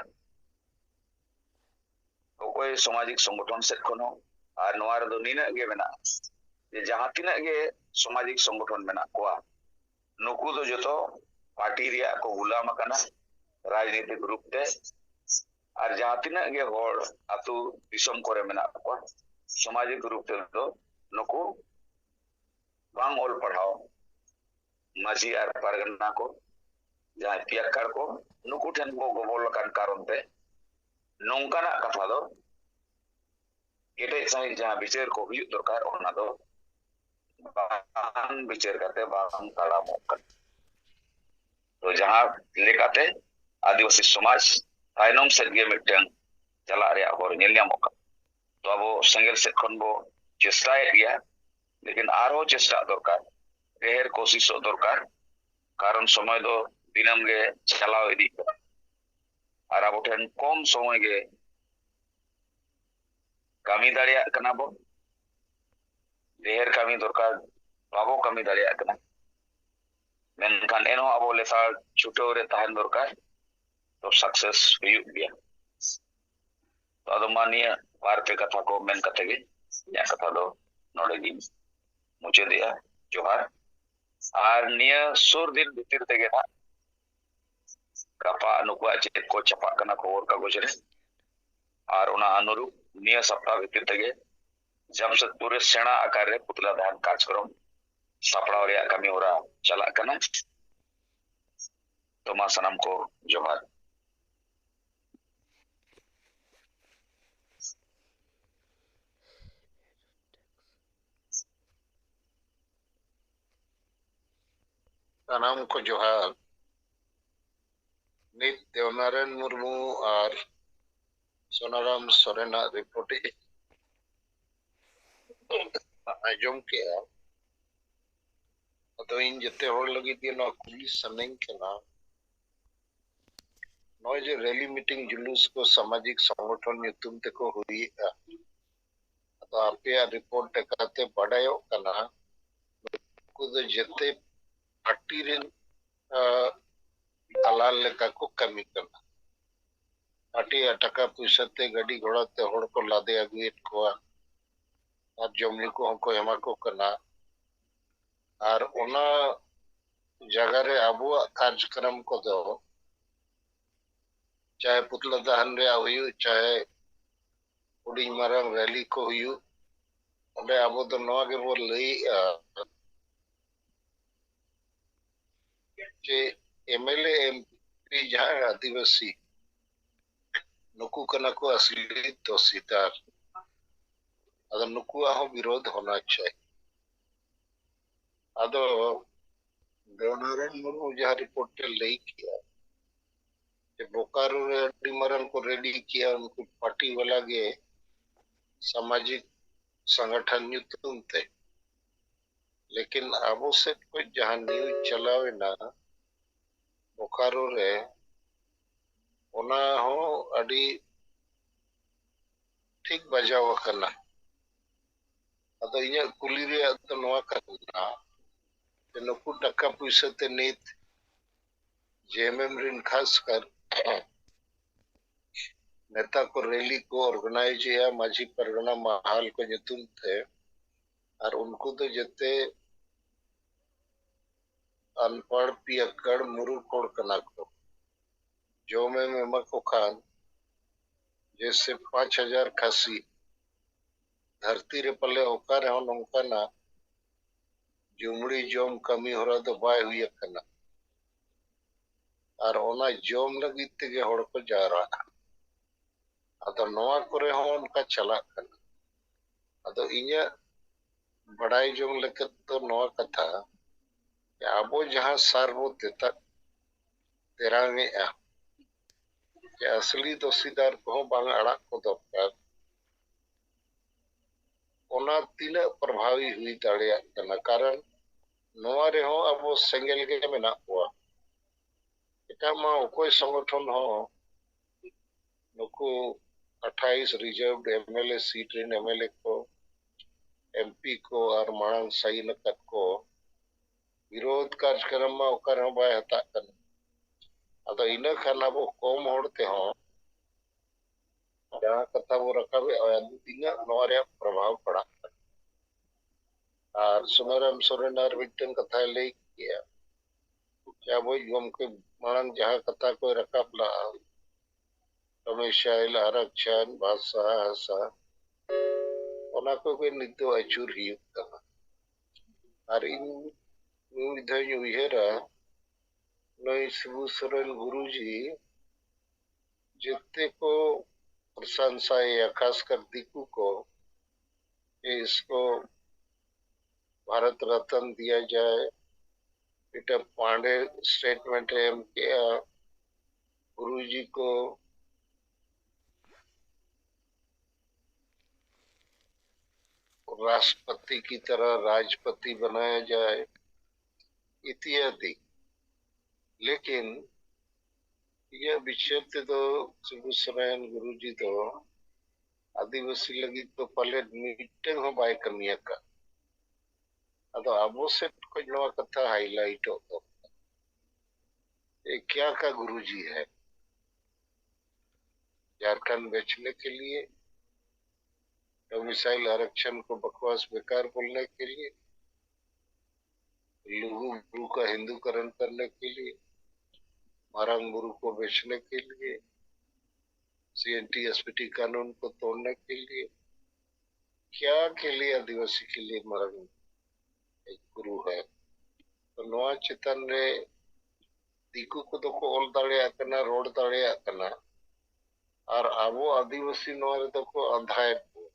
ᱚᱠᱚᱭ ᱥᱟᱢᱟᱡᱤᱠ ᱥᱚᱝᱜᱚᱴᱷᱚᱱ ᱥᱮᱫ ᱠᱷᱚᱱ ᱦᱚᱸ, ᱟᱨ ᱱᱚᱣᱟ ᱨᱮᱫᱚ ᱱᱤᱱᱟᱹᱜ ᱜᱮ ᱢᱮᱱᱟᱜᱼᱟ ᱡᱮ ᱡᱟᱦᱟᱸ ᱛᱤᱱᱟᱹᱜ ᱜᱮ ᱥᱟᱢᱟᱡᱤᱠ ᱥᱚᱝᱜᱚᱴᱷᱚᱱ ᱢᱮᱱᱟᱜ ᱠᱚᱣᱟ, ᱱᱩᱠᱩ ᱫᱚ ᱡᱚᱛᱚ ᱯᱟᱨᱴᱤ ᱨᱮᱭᱟᱜ ᱠᱚ ᱜᱩᱞᱟᱢ ᱟᱠᱟᱱᱟ ᱨᱟᱡᱽᱱᱤᱛᱤᱠ ᱨᱩᱯ ᱛᱮ᱾ ᱟᱨ ᱡᱟᱦᱟᱸ ᱛᱤᱱᱟᱹᱜ ᱜᱮ ᱦᱚᱲ ᱟᱹᱛᱩ ᱫᱤᱥᱚᱢ ᱠᱚᱨᱮ ᱢᱮᱱᱟᱜ ᱠᱚᱣᱟ, ᱥᱟᱢᱟᱡᱤᱠ ᱨᱩᱯ ᱛᱮᱫᱚ ᱱᱩᱠᱩ ᱵᱟᱝ ᱚᱞ ᱯᱟᱲᱦᱟᱣ ᱢᱟᱹᱡᱷᱤ ᱟᱨ ᱯᱟᱨᱜᱟᱱᱟ ᱠᱚ, ᱡᱟᱦᱟᱸᱭ ᱯᱤᱭᱟᱠᱠᱟᱲ ᱠᱚ, ᱱᱩᱠᱩ ᱴᱷᱮᱱ ᱠᱚ ᱜᱚᱵᱚᱞ ᱟᱠᱟᱱ ᱠᱟᱨᱚᱱ ᱛᱮ ᱱᱚᱝᱠᱟᱱᱟᱜ ᱠᱟᱛᱷᱟ ᱫᱚ ᱠᱮᱴᱮᱡ ᱥᱟᱺᱦᱤᱡ ᱡᱟᱦᱟᱸ ᱵᱤᱪᱟᱹᱨ ᱠᱚ ᱦᱩᱭᱩᱜ ᱫᱚᱨᱠᱟᱨ, ᱚᱱᱟ ᱫᱚ ᱵᱟᱝ ᱵᱤᱪᱟᱹᱨ ᱠᱟᱛᱮ ᱵᱟᱝ ᱛᱟᱲᱟᱢᱚᱜ ᱠᱟᱱᱟ᱾ ᱛᱚ ᱡᱟᱦᱟᱸ ᱞᱮᱠᱟᱛᱮ ᱟᱹᱫᱤᱵᱟᱹᱥᱤ ᱥᱚᱢᱟᱡᱽ ᱛᱟᱭᱱᱚᱢ ᱥᱮᱫ ᱜᱮ ᱢᱤᱫᱴᱟᱝ ᱪᱟᱞᱟᱜ ᱨᱮᱭᱟᱜ ᱦᱚᱨ ᱧᱮᱞ ᱧᱟᱢᱚᱜ ᱠᱟᱱᱟ᱾ ᱛᱚ ᱟᱵᱚ ᱥᱮᱸᱜᱮᱞ ᱥᱮᱫ ᱠᱷᱚᱱ ᱵᱚ ᱪᱮᱥᱴᱟᱭᱮᱫ ᱜᱮᱭᱟ, ᱞᱮᱠᱤᱱ ᱟᱨᱦᱚᱸ ᱪᱮᱥᱴᱟᱜ ᱫᱚᱨᱠᱟᱨ, ᱰᱷᱮᱨ ᱠᱳᱥᱤᱥᱚᱜ ᱫᱚᱨᱠᱟᱨ, ᱠᱟᱨᱚᱱ ᱥᱚᱢᱚᱭ ᱫᱚ ᱫᱤᱱᱟᱹᱢ ᱜᱮ ᱪᱟᱞᱟᱣ ᱤᱫᱤᱜ ᱠᱟᱱᱟ᱾ ᱟᱨ ᱟᱵᱚ ᱴᱷᱮᱱ ᱠᱚᱢ ᱥᱚᱢᱚᱭ ᱜᱮ ᱠᱟᱹᱢᱤ ᱫᱟᱲᱮᱭᱟᱜ ᱠᱟᱱᱟ ᱵᱚ, ᱰᱷᱮᱨ ᱠᱟᱹᱢᱤ ᱫᱚᱨᱠᱟᱨ, ᱵᱟᱵᱚ ᱠᱟᱹᱢᱤ ᱫᱟᱲᱮᱭᱟᱜ ᱠᱟᱱᱟ᱾ ᱢᱮᱱᱠᱷᱟᱱ ᱮᱱᱦᱚᱸ ᱟᱵᱚ ᱞᱮᱛᱟᱲ ᱪᱷᱩᱴᱟᱹᱣ ᱨᱮ ᱛᱟᱦᱮᱱ ᱫᱚᱨᱠᱟᱨ, ᱛᱚ ᱥᱟᱠᱥᱮᱥ ᱦᱩᱭᱩᱜ ᱜᱮᱭᱟ᱾ ᱛᱚ ᱟᱫᱚ ᱢᱟ ᱱᱤᱭᱟᱹ ᱵᱟᱨ ᱯᱮ ᱠᱟᱛᱷᱟ ᱠᱚ ᱢᱮᱱ ᱠᱟᱛᱮ ᱜᱮ ᱤᱧᱟᱹᱜ ᱠᱟᱛᱷᱟ ᱫᱚ ᱱᱚᱰᱮ ᱜᱤᱧ ᱢᱩᱪᱟᱹᱫᱮᱜᱼᱟ᱾ ᱡᱚᱦᱟᱨ᱾ ᱟᱨ ᱱᱤᱭᱟᱹ ᱥᱩᱨ ᱫᱤᱱ ᱵᱷᱤᱛᱤᱨ ᱛᱮᱜᱮ ᱱᱟᱜ ᱜᱟᱯᱟ ᱱᱩᱠᱩᱣᱟᱜ ᱪᱮᱫ ᱠᱚ ᱪᱷᱟᱯᱟᱜ ᱠᱟᱱᱟ ᱠᱷᱚᱵᱚᱨ ᱠᱟᱜᱚᱡᱽ ᱨᱮ, ᱟᱨ ᱚᱱᱟ ᱚᱱᱩᱨᱩᱯ ᱱᱤᱭᱟᱹ ᱥᱟᱯᱛᱟ ᱵᱷᱤᱛᱤᱨ ᱛᱮᱜᱮ ᱡᱟᱢᱥᱮᱫᱽᱯᱩᱨ ᱨᱮ ᱥᱮᱬᱟ ᱟᱠᱟᱨ ᱨᱮ ᱯᱩᱛᱞᱟ ᱫᱟᱦᱚᱱ ᱠᱟᱨᱡᱚᱠᱨᱚᱢ ᱥᱟᱯᱲᱟᱣ ᱨᱮᱭᱟᱜ ᱠᱟᱹᱢᱤ ᱦᱚᱨᱟ ᱪᱟᱞᱟᱜ ᱠᱟᱱᱟ᱾ ᱛᱚ ᱢᱟ ᱥᱟᱱᱟᱢ ᱠᱚ ᱡᱚᱦᱟᱨ᱾ ᱥᱟᱱᱟᱢ ᱠᱚ ᱡᱚᱦᱟᱨ᱾ ᱱᱤᱛ ᱫᱮᱣᱱᱟᱨᱟᱭᱚᱱ ᱢᱩᱨᱢᱩ ᱟᱨ ᱥᱳᱱᱟᱨᱟᱢ ᱥᱚᱨᱮᱱᱟᱜ ᱨᱤᱯᱳᱨᱴ ᱤᱧ ᱟᱸᱡᱚᱢ ᱠᱮᱜᱼᱟ᱾ ᱟᱫᱚ ᱤᱧ ᱡᱮᱛᱮ ᱦᱚᱲ ᱞᱟᱹᱜᱤᱫ ᱜᱮ ᱱᱚᱣᱟ ᱠᱩᱞᱤ ᱥᱟᱱᱟᱧ ᱠᱟᱱᱟ, ᱱᱚᱜᱼᱚᱭ ᱡᱮ ᱨᱮᱞᱤ, ᱢᱤᱴᱤᱝ, ᱡᱩᱞᱩᱥ ᱠᱚ ᱥᱟᱢᱟᱡᱤᱠ ᱥᱚᱝᱜᱚᱴᱷᱚᱱ ᱧᱩᱛᱩᱢ ᱛᱮᱠᱚ ᱦᱩᱭᱮᱜᱼᱟ, ᱟᱫᱚ ᱟᱯᱮᱭᱟᱜ ᱨᱤᱯᱳᱨᱴ ᱞᱮᱠᱟᱛᱮ ᱵᱟᱰᱟᱭᱚᱜ ᱠᱟᱱᱟ, ᱩᱱᱠᱩ ᱫᱚ ᱡᱮᱛᱮ ᱯᱟᱨᱴᱤ ᱨᱮᱱ, ᱟᱸ, ᱫᱟᱞᱟᱞ ᱞᱮᱠᱟ ᱠᱚ ᱠᱟᱹᱢᱤ ᱠᱟᱱᱟ᱾ ᱯᱟᱨᱴᱤᱭᱟᱜ ᱴᱟᱠᱟ ᱯᱩᱭᱥᱟᱹ ᱛᱮ, ᱜᱟᱹᱰᱤ ᱜᱷᱚᱲᱟ ᱛᱮ ᱦᱚᱲ ᱠᱚ ᱞᱟᱫᱮ ᱟᱹᱜᱩᱭᱮᱫ ᱠᱚᱣᱟ ᱟᱨ ᱡᱚᱢ ᱧᱩ ᱠᱚᱦᱚᱸ ᱠᱚ ᱮᱢᱟ ᱠᱚ ᱠᱟᱱᱟ᱾ ᱟᱨ ᱚᱱᱟ ᱡᱟᱭᱜᱟ ᱨᱮ ᱟᱵᱚᱣᱟᱜ ᱠᱟᱨᱡᱚᱠᱨᱚᱢ ᱠᱚᱫᱚ, ᱪᱟᱦᱮ ᱯᱩᱛᱞᱟᱹ ᱫᱟᱦᱟᱱ ᱨᱮᱭᱟᱜ ᱦᱩᱭᱩᱜ, ᱪᱟᱦᱮ ᱦᱩᱰᱤᱧ ᱢᱟᱨᱟᱝ ᱨᱮᱞᱤ ᱠᱚ ᱦᱩᱭᱩᱜ, ᱚᱸᱰᱮ ᱟᱵᱚ ᱫᱚ ᱱᱚᱣᱟ ᱜᱮᱵᱚᱱ ᱞᱟᱹᱭᱮᱜᱼᱟ ᱡᱮ M L A, M P ᱡᱟᱦᱟᱸᱭ ᱟᱹᱫᱤᱵᱟᱹᱥᱤ, ᱱᱩᱠᱩ ᱠᱟᱱᱟ ᱠᱚ ᱟᱥᱞᱤ ᱫᱚᱥᱤᱫᱟᱨ᱾ ᱟᱫᱚ ᱱᱩᱠᱩᱣᱟᱜ ᱦᱚᱸ ᱵᱤᱨᱳᱫᱷ ᱦᱳᱱᱟ ᱪᱟᱦᱤᱭᱮ᱾ ᱟᱫᱚ ᱫᱮᱣᱱᱟᱨᱟᱭᱚᱱ ᱢᱩᱨᱢᱩ ᱡᱟᱦᱟᱸ ᱨᱤᱯᱳᱨᱴ ᱮ ᱞᱟᱹᱭ ᱠᱮᱜᱼᱟ, ᱡᱮ ᱵᱳᱠᱟᱨᱳ ᱨᱮ ᱟᱹᱰᱤ ᱢᱟᱨᱟᱝ ᱠᱚ ᱨᱮᱞᱤ ᱠᱮᱜᱼᱟ ᱩᱱᱠᱩ ᱯᱟᱨᱴᱤ ᱵᱟᱞᱟ ᱜᱮ, ᱥᱟᱢᱟᱡᱤᱠ ᱥᱚᱝᱜᱚᱴᱷᱚᱱ ᱧᱩᱛᱩᱢ ᱛᱮ᱾ ᱞᱮᱠᱤᱱ ᱟᱵᱚ ᱥᱮᱫ ᱠᱷᱚᱱ ᱡᱟᱦᱟᱸ ᱱᱤᱭᱩᱡᱽ ᱪᱟᱞᱟᱣ ᱮᱱᱟ ᱵᱳᱠᱟᱨᱳ ᱨᱮ, ᱚᱱᱟ ᱦᱚᱸ ᱟᱹᱰᱤ ᱴᱷᱤᱠ ᱵᱟᱡᱟᱣ ᱟᱠᱟᱱᱟ᱾ ᱟᱫᱚ ᱤᱧᱟᱹᱜ ᱠᱩᱞᱤ ᱨᱮᱭᱟᱜ ᱫᱚ ᱱᱚᱣᱟ ᱠᱟᱱᱟ ᱡᱮ ᱱᱩᱠᱩ ᱴᱟᱠᱟ ᱯᱩᱭᱥᱟᱹ ᱛᱮ ᱱᱤᱛ ᱡᱮ ᱮᱢ ᱮᱢ ᱨᱮᱱ ᱠᱷᱟᱥ ᱠᱟᱨ ᱱᱮᱛᱟ ᱠᱚ ᱨᱮᱞᱤ ᱠᱚ ᱚᱨᱜᱟᱱᱟᱭᱤᱡᱽ ᱮᱜᱼᱟ ᱢᱟᱹᱡᱷᱤ ᱯᱟᱨᱜᱟᱱᱟ ᱢᱟᱦᱟᱞ ᱠᱚ ᱧᱩᱛᱩᱢ ᱛᱮ, ᱟᱨ ᱩᱱᱠᱩ ᱫᱚ ᱡᱮᱛᱮ ᱟᱱᱯᱟᱲ ᱯᱤᱭᱟᱠᱟᱲ ᱢᱩᱨᱩᱠ ᱦᱚᱲ ᱠᱟᱱᱟ ᱠᱚ᱾ ᱡᱚᱢ ᱮᱢ ᱮᱢᱟ ᱠᱚ ᱠᱷᱟᱱ ᱡᱮᱥᱮ ᱯᱟᱸᱪ ᱦᱟᱡᱟᱨ ᱠᱷᱟᱹᱥᱤ, ᱫᱷᱟᱹᱨᱛᱤ ᱨᱮ ᱯᱟᱞᱮ ᱚᱠᱟ ᱨᱮᱦᱚᱸ ᱱᱚᱝᱠᱟᱱᱟᱜ ᱡᱩᱢᱲᱤ ᱡᱚᱢ ᱠᱟᱹᱢᱤ ᱦᱚᱨᱟ ᱫᱚ ᱵᱟᱭ ᱦᱩᱭ ᱟᱠᱟᱱᱟ᱾ ᱟᱨ ᱚᱱᱟ ᱡᱚᱢ ᱞᱟᱹᱜᱤᱫ ᱛᱮᱜᱮ ᱦᱚᱲ ᱠᱚ ᱡᱟᱣᱨᱟᱜᱼᱟ᱾ ᱟᱫᱚ ᱱᱚᱣᱟ ᱠᱚᱨᱮ ᱦᱚᱸ ᱚᱱᱠᱟ ᱪᱟᱞᱟᱜ ᱠᱟᱱᱟ᱾ ᱟᱫᱚ ᱤᱧᱟᱹᱜ ᱵᱟᱰᱟᱭ ᱡᱚᱝ ᱞᱮᱠᱟ ᱫᱚ ᱱᱚᱣᱟ ᱠᱟᱛᱷᱟ, ᱡᱮ ᱟᱵᱚ ᱡᱟᱦᱟᱸ ᱥᱟᱨ ᱵᱚ ᱛᱮᱛᱟ-, ᱛᱮᱨᱟᱝ ᱮᱜᱼᱟ, ᱟᱥᱞᱤ ᱫᱚᱥᱤᱫᱟᱨ ᱠᱚᱦᱚᱸ ᱵᱟᱝ ᱟᱲᱟᱜ ᱠᱚ ᱫᱚᱨᱠᱟᱨ᱾ ᱚᱱᱟ ᱛᱤᱱᱟᱹᱜ ᱯᱨᱚᱵᱷᱟᱵᱤ ᱦᱩᱭ ᱫᱟᱲᱮᱭᱟᱜ ᱠᱟᱱᱟ, ᱠᱟᱨᱚᱱ ᱱᱚᱣᱟ ᱨᱮᱦᱚᱸ ᱟᱵᱚ ᱥᱮᱸᱜᱮᱞ ᱜᱮ ᱢᱮᱱᱟᱜ ᱠᱚᱣᱟ᱾ ᱮᱴᱟᱜ ᱢᱟ ᱚᱠᱚᱭ ᱥᱚᱝᱜᱚᱴᱷᱚᱱ ᱦᱚᱸ ᱱᱩᱠᱩ ᱟᱴᱷᱟᱭᱤᱥ reserved MLA seat ᱨᱮᱱ MLA ᱠᱚ, MP ᱠᱚ ᱟᱨ ᱢᱟᱲᱟᱝ ᱥᱟᱭᱤᱱ ᱟᱠᱟᱫ ᱠᱚ ᱵᱤᱨᱳᱫᱷ ᱠᱟᱨᱡᱚᱠᱨᱚᱢ ᱢᱟ ᱚᱠᱟ ᱨᱮᱦᱚᱸ ᱵᱟᱭ ᱦᱟᱛᱟᱜ ᱠᱟᱱᱟ᱾ ᱟᱫᱚ ᱤᱱᱟᱹ ᱠᱷᱟᱱ ᱟᱵᱚ ᱠᱚᱢ ᱦᱚᱲ ᱛᱮᱦᱚᱸ ᱡᱟᱦᱟᱸ ᱠᱟᱛᱷᱟ ᱵᱚ ᱨᱟᱠᱟᱵᱮᱫᱼᱟ, ᱛᱤᱱᱟᱹᱜ ᱱᱚᱣᱟ ᱨᱮᱭᱟᱜ ᱯᱨᱚᱵᱷᱟᱵᱽ ᱯᱟᱲᱟᱜ ᱠᱟᱱᱟ᱾ ᱟᱨ ᱥᱩᱱᱟᱨᱟᱢ ᱥᱚᱨᱮᱱ ᱟᱨ ᱢᱤᱫᱴᱮᱱ ᱠᱟᱛᱷᱟᱭ ᱞᱟᱹᱭ ᱠᱮᱜᱼᱟ ᱡᱮ ᱟᱵᱚᱭᱤᱡ ᱜᱚᱢᱠᱮ ᱢᱟᱲᱟᱝ ᱡᱟᱦᱟᱸ ᱠᱟᱛᱷᱟ ᱠᱚᱭ ᱨᱟᱠᱟᱵ ᱞᱟᱜᱼᱟ, domicile, ᱟᱨᱟᱠᱪᱷᱟᱱ, ᱵᱷᱟᱥᱟ, ᱦᱟᱥᱟ, ᱚᱱᱟ ᱠᱚᱜᱮ ᱱᱤᱛ ᱫᱚ ᱟᱹᱪᱩᱨ ᱦᱩᱭᱩᱜ ᱠᱟᱱᱟ᱾ ᱟᱨ ᱤᱧ ᱢᱤᱫ ᱫᱷᱟᱣ ᱤᱧ ᱩᱭᱦᱟᱹᱨᱟ, ᱱᱩᱭ ᱥᱤᱵᱩ ᱥᱚᱨᱮᱱ ᱜᱩᱨᱩᱡᱤ ᱡᱮᱛᱮ ᱠᱚ ᱯᱨᱚᱥᱚᱝᱥᱟᱭᱮᱭᱟ, ᱠᱷᱟᱥ ᱠᱟᱨ ᱫᱤᱠᱩ ᱠᱚ, ᱡᱮ ᱤᱥᱠᱚ ᱵᱷᱟᱨᱚᱛ ᱨᱚᱛᱱ ᱫᱤᱭᱟ ᱡᱟᱭ, ᱢᱤᱫᱴᱟᱝ ᱯᱟᱱᱰᱮ statement ᱮ ᱮᱢ ᱠᱮᱜᱼᱟ, ᱜᱩᱨᱩᱡᱤ ᱠᱚ राष्ट्रपति की तरह राजपति बनाया जाए इत्यादि। लेकिन ᱤᱧᱟᱹᱜ ᱵᱤᱪᱟᱹᱨ ᱛᱮᱫᱚ ᱥᱤᱵᱩ ᱥᱚᱨᱮᱱ ᱜᱩᱨᱩᱡᱤ ᱫᱚ ᱟᱹᱫᱤᱵᱟᱹᱥᱤ ᱞᱟᱹᱜᱤᱫ ᱫᱚ ᱯᱟᱞᱮᱫ ᱢᱤᱫᱴᱟᱝ ᱦᱚᱸ ᱵᱟᱭ ᱠᱟᱹᱢᱤ ᱟᱠᱟᱫ᱾ ᱟᱫᱚ ᱟᱵᱚ ᱥᱮᱫ ᱠᱷᱚᱱ ᱱᱚᱣᱟ ᱠᱟᱛᱷᱟ highlightᱚᱜ ᱫᱚᱨᱠᱟᱨ, ये क्या का गुरुजी है? झारखंड बेचने के लिए, domicile आरक्षण को बकवास बेकार बोलने के लिए, लुगु गुरु का हिंदूकरण करने के लिए, मारंग गुरु को बेचने के लिए, सीएनटी एसपीटी कानून को तोड़ने के लिए, क्या के लिए आदिवासी के लिए मारंग एक गुरु है? ᱛᱚ ᱱᱚᱣᱟ ᱪᱮᱛᱟᱱ ᱨᱮ ᱫᱤᱠᱩ ᱠᱚᱫᱚ ᱠᱚ ᱚᱞ ᱫᱟᱲᱮᱭᱟᱜ ᱠᱟᱱᱟ, ᱨᱚᱲ ᱫᱟᱲᱮᱭᱟᱜ ᱠᱟᱱᱟ, ᱟᱨ ᱟᱵᱚ ᱟᱹᱫᱤᱵᱟᱹᱥᱤ ᱱᱚᱣᱟ ᱨᱮᱫᱚ ᱠᱚ ᱟᱸᱫᱷᱟᱭᱮᱫ ᱵᱚᱱᱟ᱾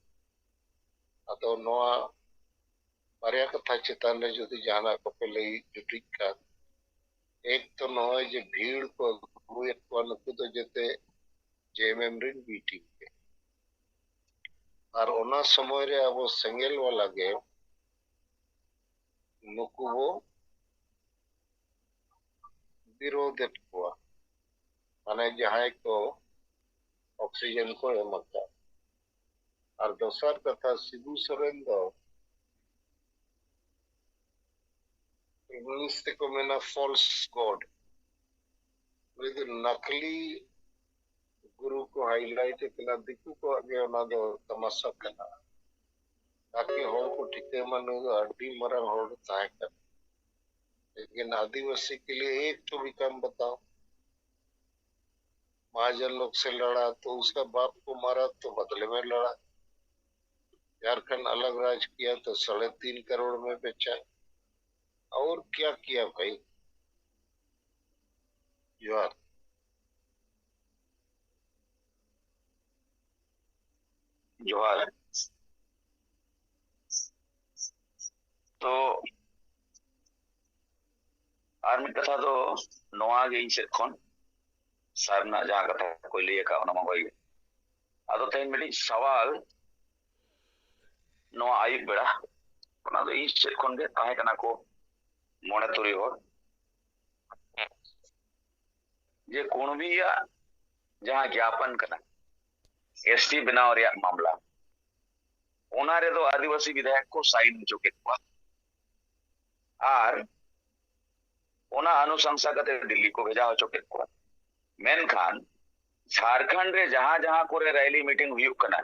ᱟᱫᱚ ᱱᱚᱣᱟ ᱵᱟᱨᱭᱟ ᱠᱟᱛᱷᱟ ᱪᱮᱛᱟᱱ ᱨᱮ ᱡᱩᱫᱤ ᱡᱟᱦᱟᱱᱟᱜ ᱠᱚᱯᱮ ᱞᱟᱹᱭ ᱡᱩᱴᱤᱡ ᱠᱷᱟᱱ, ᱮᱠ ᱛᱚ ᱱᱚᱜᱼᱚᱭ ᱡᱮ ᱵᱷᱤᱲ ᱠᱚ ᱟᱹᱜᱩᱭᱮᱫ ᱠᱚᱣᱟ, ᱱᱩᱠᱩ ᱫᱚ ᱡᱟᱛᱮ ᱡᱮ ᱮᱢ ᱮᱢ ᱨᱮᱱ ᱵᱤ ᱴᱤᱢ ᱜᱮ᱾ ᱟᱨ ᱚᱱᱟ ᱥᱚᱢᱚᱭ ᱨᱮ ᱟᱵᱚ ᱥᱮᱸᱜᱮᱞ ᱵᱟᱞᱟ ᱜᱮ ᱱᱩᱠᱩ ᱵᱚ ᱵᱤᱨᱳᱫᱮᱫ ᱠᱚᱣᱟ, ᱢᱟᱱᱮ ᱡᱟᱦᱟᱸᱭ ᱠᱚ ᱚᱠᱥᱤᱡᱮᱱ ᱠᱚ ᱮᱢ ᱟᱠᱟᱫ᱾ ᱟᱨ ᱫᱚᱥᱟᱨ ᱠᱟᱛᱷᱟ, ᱥᱤᱵᱩ ᱥᱚᱨᱮᱱ ᱫᱚ ᱤᱝᱞᱤᱥ ᱛᱮᱠᱚ ᱢᱮᱱᱟ false god, ᱩᱱᱤ ᱫᱚ ᱱᱟᱠᱞᱤ ᱜᱩᱨᱩ ᱠᱚ ᱦᱟᱭᱞᱟᱭᱤᱴ ᱠᱟᱱᱟ, ᱫᱤᱠᱩ ᱠᱚᱣᱟᱜ ᱜᱮ ᱚᱱᱟ ᱫᱚ ᱛᱟᱢᱟᱥᱟ ᱠᱟᱱᱟ, ᱛᱟᱠᱤ ᱦᱚᱲ ᱠᱚ ᱴᱷᱤᱠᱟᱹᱭ ᱢᱟ ᱱᱩᱭ ᱫᱚ ᱟᱹᱰᱤ ᱢᱟᱨᱟᱝ ᱦᱚᱲ ᱛᱟᱦᱮᱸ ᱠᱟᱱᱟ᱾ लेकिन आदिवासी के लिए एक तो भी काम बताओ। महाजन लोग से लड़ा तो उसका बाप को मारा तो बदले में लड़ा। झारखंड अलग राज्य किया तो साढ़े तीन करोड़ में बेचा। और क्या किया भाई? जोहार। जोहार। ᱛᱚ ᱟᱨ ᱢᱤᱫ ᱠᱟᱛᱷᱟ ᱫᱚ ᱱᱚᱣᱟ ᱜᱮ ᱤᱧ ᱥᱮᱫ ᱠᱷᱚᱱ, ᱥᱟᱨ ᱨᱮᱱᱟᱜ ᱡᱟᱦᱟᱸ ᱠᱟᱛᱷᱟ ᱠᱚᱭ ᱞᱟᱹᱭ ᱟᱠᱟᱫ ᱚᱱᱟ ᱢᱟ ᱦᱳᱭ ᱜᱮ᱾ ᱟᱫᱚ ᱛᱮᱦᱮᱧ ᱢᱤᱫᱴᱤᱡ ᱥᱟᱣᱟᱞ ᱱᱚᱣᱟ ᱟᱹᱭᱩᱵ ᱵᱮᱲᱟ, ᱚᱱᱟ ᱫᱚ ᱤᱧ ᱥᱮᱫ ᱠᱷᱚᱱ ᱜᱮ ᱛᱟᱦᱮᱸ ᱠᱟᱱᱟ ᱠᱚ ᱢᱚᱬᱮ ᱛᱩᱨᱩᱭ ᱦᱚᱲ, ᱡᱮ ᱠᱩᱬᱵᱤᱭᱟᱜ ᱡᱟᱦᱟᱸ ᱜᱮᱭᱟᱯᱚᱱ ᱠᱟᱱᱟ ᱮᱥ ᱴᱤ ᱵᱮᱱᱟᱣ ᱨᱮᱭᱟᱜ ᱢᱟᱢᱞᱟ, ᱚᱱᱟ ᱨᱮᱫᱚ ᱟᱹᱫᱤᱵᱟᱹᱥᱤ ᱵᱤᱫᱷᱟᱭᱚᱠ ᱠᱚ ᱥᱟᱭᱤᱱ ᱦᱚᱪᱚ ᱠᱮᱫ ᱠᱚᱣᱟ ᱟᱨ ᱚᱱᱟ ᱚᱱᱩᱥᱟᱝᱥᱟ ᱠᱟᱛᱮ ᱫᱤᱞᱞᱤ ᱠᱚ ᱵᱷᱮᱡᱟ ᱦᱚᱪᱚ ᱠᱮᱫ ᱠᱚᱣᱟ᱾ ᱢᱮᱱᱠᱷᱟᱱ ᱡᱷᱟᱲᱠᱷᱚᱸᱰ ᱨᱮ ᱡᱟᱦᱟᱸ ᱡᱟᱦᱟᱸ ᱠᱚᱨᱮ ᱨᱮᱞᱤ ᱢᱤᱴᱤᱝ ᱦᱩᱭᱩᱜ ᱠᱟᱱᱟ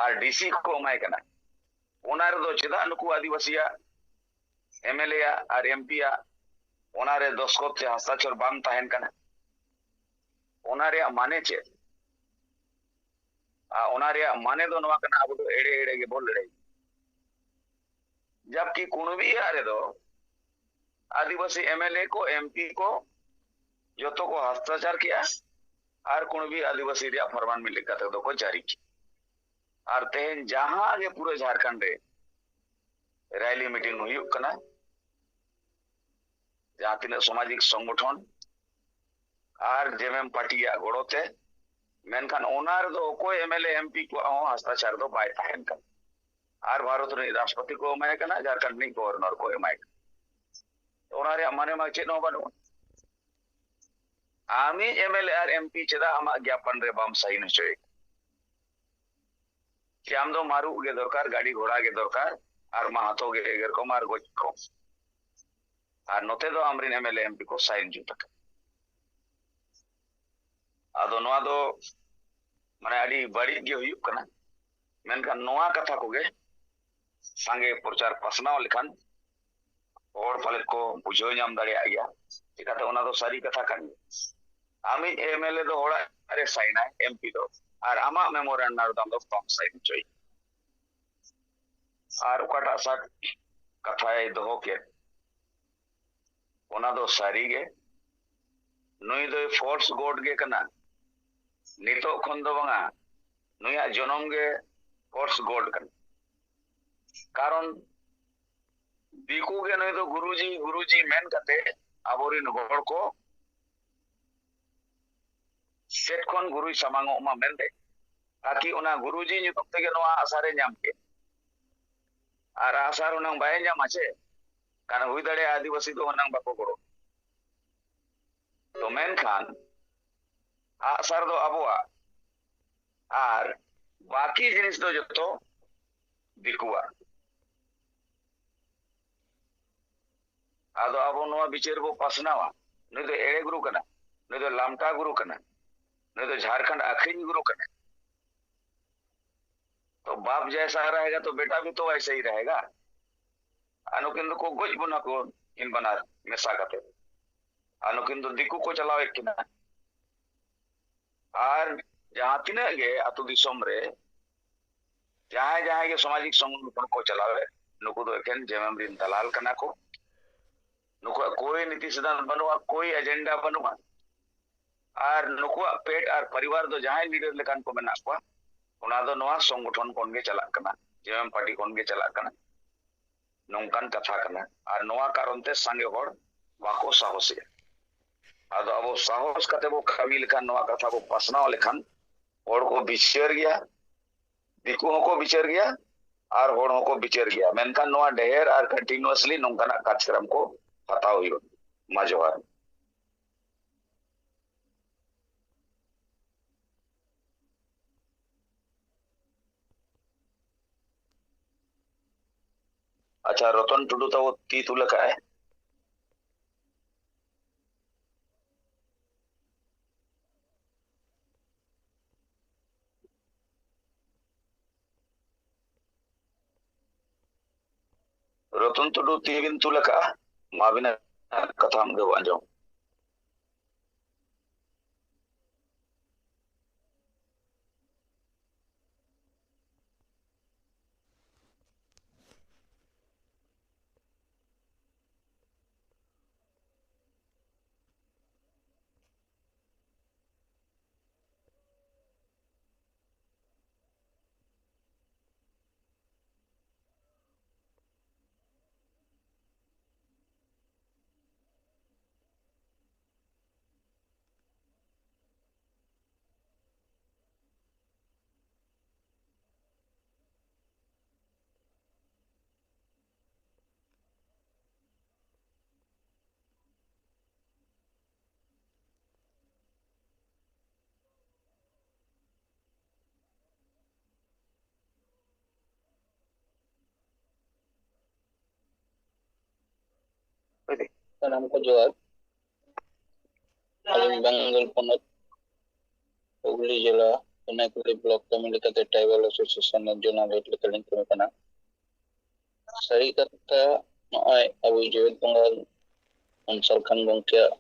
ᱟᱨ ᱰᱤ ᱥᱤ ᱠᱚ ᱮᱢᱟᱭ ᱠᱟᱱᱟ, ᱚᱱᱟ ᱨᱮᱫᱚ ᱪᱮᱫᱟᱜ ᱱᱩᱠᱩ ᱟᱹᱫᱤᱵᱟᱹᱥᱤᱭᱟᱜ, ᱮᱢ ᱮᱞ ᱮ ᱟᱜ ᱟᱨ ᱮᱢ ᱯᱤ ᱟᱜ ᱚᱱᱟ ᱨᱮ ᱫᱚᱥᱠᱚᱛ ᱥᱮ ᱦᱟᱥᱛᱟᱠᱷᱚᱨ ᱵᱟᱝ ᱛᱟᱦᱮᱱ ᱠᱟᱱᱟ? ᱚᱱᱟ ᱨᱮᱭᱟᱜ ᱢᱟᱱᱮ ᱪᱮᱫ? ᱟᱨ ᱚᱱᱟ ᱨᱮᱭᱟᱜ ᱢᱟᱱᱮ ᱫᱚ ᱱᱚᱣᱟ ᱠᱟᱱᱟ, ᱟᱵᱚ ᱫᱚ ᱮᱲᱮ ᱮᱲᱮ ᱜᱮᱵᱚᱱ ᱞᱟᱹᱲᱦᱟᱹᱭ᱾ ᱡᱟᱵᱠᱤ ᱠᱩᱬᱵᱤᱭᱟᱜ ᱨᱮᱫᱚ ᱟᱹᱫᱤᱵᱟᱹᱥᱤ ᱮᱢ ᱮᱞ ᱮ ᱠᱚ, ᱮᱢ ᱯᱤ ᱠᱚ ᱡᱚᱛᱚ ᱠᱚ ᱦᱟᱥᱛᱟᱪᱟᱨ ᱠᱮᱜᱼᱟ ᱟᱨ ᱠᱩᱬᱵᱤ ᱟᱹᱫᱤᱵᱟᱹᱥᱤ ᱨᱮᱭᱟᱜ ᱯᱷᱚᱨᱢᱟᱱ ᱢᱤᱫ ᱞᱮᱠᱟ ᱛᱮᱫᱚ ᱠᱚ ᱡᱟᱹᱨᱤ ᱠᱮᱜᱼᱟ᱾ ᱟᱨ ᱛᱮᱦᱮᱧ ᱡᱟᱦᱟᱸ ᱜᱮ ᱯᱩᱨᱟᱹ ᱡᱷᱟᱲᱠᱷᱚᱸᱰ ᱨᱮ ᱨᱮᱞᱤ ᱢᱤᱴᱤᱝ ᱦᱩᱭᱩᱜ ᱠᱟᱱᱟ, ᱡᱟᱦᱟᱸ ᱛᱤᱱᱟᱹᱜ ᱥᱟᱢᱟᱡᱤᱠ ᱥᱚᱝᱜᱚᱴᱷᱚᱱ, ᱟᱨ ᱡᱮᱢᱮᱢ ᱯᱟᱨᱴᱤᱭᱟᱜ ᱜᱚᱲᱚ ᱛᱮ᱾ ᱢᱮᱱᱠᱷᱟᱱ ᱚᱱᱟ ᱨᱮᱫᱚ ᱚᱠᱚᱭ M L A M P ᱠᱚᱣᱟᱜ ᱦᱚᱸ ᱦᱟᱥᱛᱟᱪᱟᱨ ᱫᱚ ᱵᱟᱭ ᱛᱟᱦᱮᱱ ᱠᱟᱱᱟ᱾ ᱟᱨ ᱵᱷᱟᱨᱚᱛ ᱨᱤᱱᱤᱡ ᱨᱟᱥᱴᱨᱚᱯᱚᱛᱤ ᱠᱚ ᱮᱢᱟᱭ ᱠᱟᱱᱟ, ᱡᱷᱟᱲᱠᱷᱚᱸᱰ ᱨᱤᱱᱤᱡ ᱜᱚᱵᱷᱚᱨᱱᱚᱨ ᱠᱚ ᱮᱢᱟᱭ ᱠᱟᱱᱟ᱾ ᱚᱱᱟ ᱨᱮᱭᱟᱜ ᱢᱟᱱᱮ ᱢᱟ ᱪᱮᱫ ᱦᱚᱸ ᱵᱟᱹᱱᱩᱜᱼᱟ᱾ ᱟᱢᱤᱡ M L A R M P ᱪᱮᱫᱟᱜ ᱟᱢᱟᱜ ᱜᱮᱭᱟᱯᱚᱱ ᱨᱮ ᱵᱟᱢ ᱥᱟᱭᱤᱱ ᱦᱚᱪᱚᱭᱮ? ᱪᱮ ᱟᱢ ᱫᱚ ᱢᱟᱨᱩᱜ ᱜᱮ ᱫᱚᱨᱠᱟᱨ, ᱜᱟᱹᱰᱤ ᱜᱷᱚᱲᱟ ᱜᱮ ᱫᱚᱨᱠᱟᱨ, ᱟᱨ ᱢᱟᱦᱟᱛᱚ ᱜᱮ ᱮᱜᱮᱨ ᱠᱚᱢ ᱟᱨ ᱜᱚᱡ ᱠᱚᱢ᱾ ᱟᱨ ᱱᱚᱛᱮ ᱫᱚ ᱟᱢᱨᱮᱱ M L A M P ᱠᱚ ᱥᱟᱭᱤᱱ ᱡᱩᱛ ᱟᱠᱟᱫ᱾ ᱟᱫᱚ ᱱᱚᱣᱟ ᱫᱚ ᱢᱟᱱᱮ ᱟᱹᱰᱤ ᱵᱟᱹᱲᱤᱡ ᱜᱮ ᱦᱩᱭᱩᱜ ᱠᱟᱱᱟ᱾ ᱢᱮᱱᱠᱷᱟᱱ ᱱᱚᱣᱟ ᱠᱟᱛᱷᱟ ᱠᱚᱜᱮ ᱥᱟᱸᱜᱮ ᱯᱨᱚᱪᱟᱨ ᱯᱟᱥᱱᱟᱣ ᱞᱮᱠᱷᱟᱱ ᱦᱚᱲ ᱯᱟᱞᱮᱫ ᱠᱚ ᱵᱩᱡᱷᱟᱹᱣ ᱧᱟᱢ ᱫᱟᱲᱮᱭᱟᱜ ᱜᱮᱭᱟ᱾ ᱪᱤᱠᱟᱹᱛᱮ ᱚᱱᱟ ᱫᱚ ᱥᱟᱹᱨᱤ ᱠᱟᱛᱷᱟ ᱠᱟᱱ ᱜᱮᱭᱟ᱾ ᱟᱢᱤᱡ ᱮᱢ ᱮᱞ ᱮ ᱫᱚ ᱦᱚᱲᱟᱜ ᱨᱮ ᱥᱟᱭᱤᱱᱟᱭ, ᱮᱢ ᱯᱤ ᱫᱚ, ᱟᱨ ᱟᱢᱟᱜ ᱢᱮᱢᱳᱨᱮᱱᱰᱟᱢ ᱨᱮᱫᱚ ᱟᱢ ᱫᱚ ᱵᱟᱢ ᱥᱟᱭᱤᱱ ᱦᱚᱪᱚᱭ᱾ ᱟᱨ ᱚᱠᱟᱴᱟᱜ ᱥᱟᱨ ᱠᱟᱛᱷᱟᱭ ᱫᱚᱦᱚ ᱠᱮᱫ, ᱚᱱᱟ ᱫᱚ ᱥᱟᱹᱨᱤ ᱜᱮ᱾ ᱱᱩᱭ ᱫᱚᱭ ᱯᱷᱚᱞᱥ ᱜᱚᱰ ᱜᱮ ᱠᱟᱱᱟ᱾ ᱱᱤᱛᱚᱜ ᱠᱷᱚᱱ ᱫᱚ ᱵᱟᱝᱟ, ᱱᱩᱭᱟᱜ ᱡᱚᱱᱚᱢ ᱜᱮ ᱯᱷᱚᱞᱥ ᱜᱚᱰ ᱠᱟᱱᱟ᱾ ᱠᱟᱨᱚᱱ ᱫᱤᱠᱩ ᱜᱮ ᱱᱩᱭ ᱫᱚ ᱜᱩᱨᱩᱡᱤ, ᱜᱩᱨᱩᱡᱤ ᱢᱮᱱ ᱠᱟᱛᱮ ᱟᱵᱚᱨᱮᱱ ᱦᱚᱲ ᱠᱚ ᱥᱮᱫ ᱠᱷᱚᱱ ᱜᱩᱨᱩᱭ ᱥᱟᱢᱟᱝᱚᱜ ᱢᱟ ᱢᱮᱱᱛᱮ, ᱛᱟᱠᱤ ᱚᱱᱟ ᱜᱩᱨᱩᱡᱤ ᱧᱩᱛᱩᱢ ᱛᱮᱜᱮ ᱱᱚᱣᱟ ᱟᱥᱟᱨᱮ ᱧᱟᱢ ᱠᱮᱫ᱾ ᱟᱨ ᱟᱥᱟᱨ ᱦᱩᱱᱟᱹᱝ ᱵᱟᱭ ᱧᱟᱢᱟ ᱪᱮ? ᱠᱟᱨᱚᱱ ᱦᱩᱭ ᱫᱟᱲᱮᱭᱟᱜᱼᱟ ᱟᱹᱫᱤᱵᱟᱹᱥᱤ ᱫᱚ ᱦᱩᱱᱟᱹᱝ ᱵᱟᱠᱚ ᱜᱚᱲᱚ᱾ ᱛᱚ ᱢᱮᱱᱠᱷᱟᱱ ᱟᱜᱼᱥᱟᱨ ᱫᱚ ᱟᱵᱚᱣᱟᱜ, ᱟᱨ ᱵᱟᱹᱠᱤ ᱡᱤᱱᱤᱥ ᱫᱚ ᱡᱚᱛᱚ ᱫᱤᱠᱩᱣᱟᱜ᱾ ᱟᱫᱚ ᱟᱵᱚ ᱱᱚᱣᱟ ᱵᱤᱪᱟᱹᱨ ᱵᱚ ᱯᱟᱥᱱᱟᱣᱟ, ᱱᱩᱭ ᱫᱚ ᱮᱲᱮ ᱜᱩᱨᱩ ᱠᱟᱱᱟ, ᱱᱩᱭ ᱫᱚ ᱞᱟᱢᱴᱟ ᱜᱩᱨᱩ ᱠᱟᱱᱟ, ᱱᱩᱭ ᱫᱚ ᱡᱷᱟᱲᱠᱷᱚᱸᱰ ᱟᱹᱠᱷᱨᱤᱧ ᱜᱩᱨᱩ ᱠᱟᱱᱟ᱾ ᱛᱚ ᱵᱟᱯ ᱡᱟᱭᱥᱟ ᱨᱟᱦᱮᱜᱟ ᱛᱚ ᱵᱮᱴᱟ ᱵᱷᱤ ᱛᱚ ᱣᱟᱭᱥᱟ ᱦᱤ ᱨᱟᱦᱮᱜᱟ᱾ ᱟᱨ ᱱᱩᱠᱤᱱ ᱫᱚᱠᱚ ᱜᱚᱡ ᱵᱚᱱᱟ ᱠᱚ ᱤᱱ ᱵᱟᱱᱟᱨ ᱢᱮᱥᱟ ᱠᱟᱛᱮ᱾ ᱟᱨ ᱱᱩᱠᱤᱱ ᱫᱚ ᱫᱤᱠᱩ ᱠᱚ ᱪᱟᱞᱟᱣᱮᱫ ᱠᱤᱱᱟ᱾ ᱟᱨ ᱡᱟᱦᱟᱸ ᱛᱤᱱᱟᱹᱜ ᱜᱮ ᱟᱹᱛᱩ ᱫᱤᱥᱚᱢ ᱨᱮ ᱡᱟᱦᱟᱸᱭ ᱡᱟᱦᱟᱸᱭ ᱜᱮ ᱥᱟᱢᱟᱡᱤᱠ ᱥᱚᱝᱜᱚᱴᱷᱚᱱ ᱠᱚ ᱪᱟᱞᱟᱣᱮᱫ, ᱱᱩᱠᱩ ᱫᱚ ᱮᱠᱮᱱ ᱡᱮᱢᱮᱢ ᱨᱤᱱ ᱫᱟᱞᱟᱞ ᱠᱟᱱᱟ ᱠᱚ᱾ ᱱᱩᱠᱩᱣᱟᱜ ᱠᱳᱭ ᱱᱤᱛᱤ ᱥᱤᱫᱷᱟᱱᱛ ᱵᱟᱹᱱᱩᱜᱼᱟ, ᱠᱳᱭ ᱮᱡᱮᱱᱰᱟ ᱵᱟᱹᱱᱩᱜᱼᱟ᱾ ᱟᱨ ᱱᱩᱠᱩᱣᱟᱜ ᱯᱮᱴ ᱟᱨ ᱯᱚᱨᱤᱵᱟᱨ ᱫᱚ ᱡᱟᱦᱟᱸᱭ ᱞᱤᱰᱟᱨ ᱞᱮᱠᱟᱱ ᱠᱚ ᱢᱮᱱᱟᱜ ᱠᱚᱣᱟ, ᱚᱱᱟ ᱫᱚ ᱱᱚᱣᱟ ᱥᱚᱝᱜᱚᱴᱷᱚᱱ ᱠᱷᱚᱱ ᱜᱮ ᱪᱟᱞᱟᱜ ᱠᱟᱱᱟ, ᱡᱮᱢᱮᱢ ᱯᱟᱨᱴᱤ ᱠᱷᱚᱱ ᱜᱮ ᱪᱟᱞᱟᱜ ᱠᱟᱱᱟ᱾ ᱱᱚᱝᱠᱟᱱ ᱠᱟᱛᱷᱟ ᱠᱟᱱᱟ᱾ ᱟᱨ ᱱᱚᱣᱟ ᱠᱟᱨᱚᱱ ᱛᱮ ᱥᱟᱸᱜᱮ ᱦᱚᱲ ᱵᱟᱠᱚ ᱥᱟᱦᱚᱥᱮᱜᱼᱟ᱾ ᱟᱫᱚ ᱟᱵᱚ ᱥᱟᱦᱚᱥ ᱠᱟᱛᱮ ᱵᱚ ᱠᱟᱹᱢᱤ ᱞᱮᱠᱷᱟᱱ, ᱱᱚᱣᱟ ᱠᱟᱛᱷᱟ ᱵᱚ ᱯᱟᱥᱱᱟᱣ ᱞᱮᱠᱷᱟᱱ, ᱦᱚᱲ ᱠᱚ ᱵᱤᱪᱟᱹᱨ ᱜᱮᱭᱟ, ᱫᱤᱠᱩ ᱦᱚᱸᱠᱚ ᱵᱤᱪᱟᱹᱨ ᱜᱮᱭᱟ ᱟᱨ ᱦᱚᱲ ᱦᱚᱸᱠᱚ ᱵᱤᱪᱟᱹᱨ ᱜᱮᱭᱟ᱾ ᱢᱮᱱᱠᱷᱟᱱ ᱱᱚᱣᱟ ᱰᱷᱮᱨ ᱟᱨ continuously ᱱᱚᱝᱠᱟᱱᱟᱜ ᱠᱟᱨᱡᱚᱠᱨᱚᱢ ᱠᱚ ᱦᱟᱛᱟᱣ ᱦᱩᱭᱩᱜᱼᱟ᱾ ᱢᱟ ᱡᱚᱦᱟᱨ᱾ ᱟᱪᱪᱷᱟ, ᱨᱚᱛᱚᱱ ᱴᱩᱰᱩ ᱛᱟᱵᱚ ᱛᱤ ᱛᱩᱞ ᱟᱠᱟᱫ ᱟᱭ᱾ ᱨᱚᱛᱚᱱ ᱴᱩᱰᱩ ᱛᱤ ᱵᱤᱱ ᱛᱩᱞ ᱟᱠᱟᱫᱼᱟ, ᱢᱟ ᱟᱹᱵᱤᱱᱟᱜ ᱠᱟᱛᱷᱟ ᱟᱢ ᱜᱮᱵᱚ ᱟᱸᱡᱚᱢ᱾ ᱥᱟᱱᱟᱢ ᱠᱚ ᱡᱚᱦᱟᱨ᱾ ᱟᱹᱞᱤᱧ ᱵᱮᱝᱜᱚᱞ ᱯᱚᱱᱚᱛ ᱦᱩᱜᱽᱞᱤ ᱡᱮᱞᱟ ᱠᱚᱱᱭᱟᱠᱩᱲᱤ ᱵᱞᱚᱠ ᱠᱚᱢᱤᱴᱤ ᱠᱟᱛᱮ ᱴᱨᱟᱭᱵᱟᱞ ᱮᱥᱳᱥᱤᱭᱮᱥᱚᱱ ᱨᱮ ᱡᱚᱱᱟᱞ ᱦᱮᱰ ᱞᱮᱠᱟᱞᱤᱧ ᱠᱟᱹᱢᱤ ᱠᱟᱱᱟ᱾ ᱥᱟᱹᱨᱤ ᱠᱟᱛᱷᱟ, ᱱᱚᱜᱼᱚᱭ ᱟᱵᱚ ᱡᱮᱣᱮᱫ ᱵᱚᱸᱜᱟ ᱢᱚᱱᱥᱟᱞ ᱠᱷᱟᱱ ᱜᱚᱢᱠᱮᱭᱟᱜ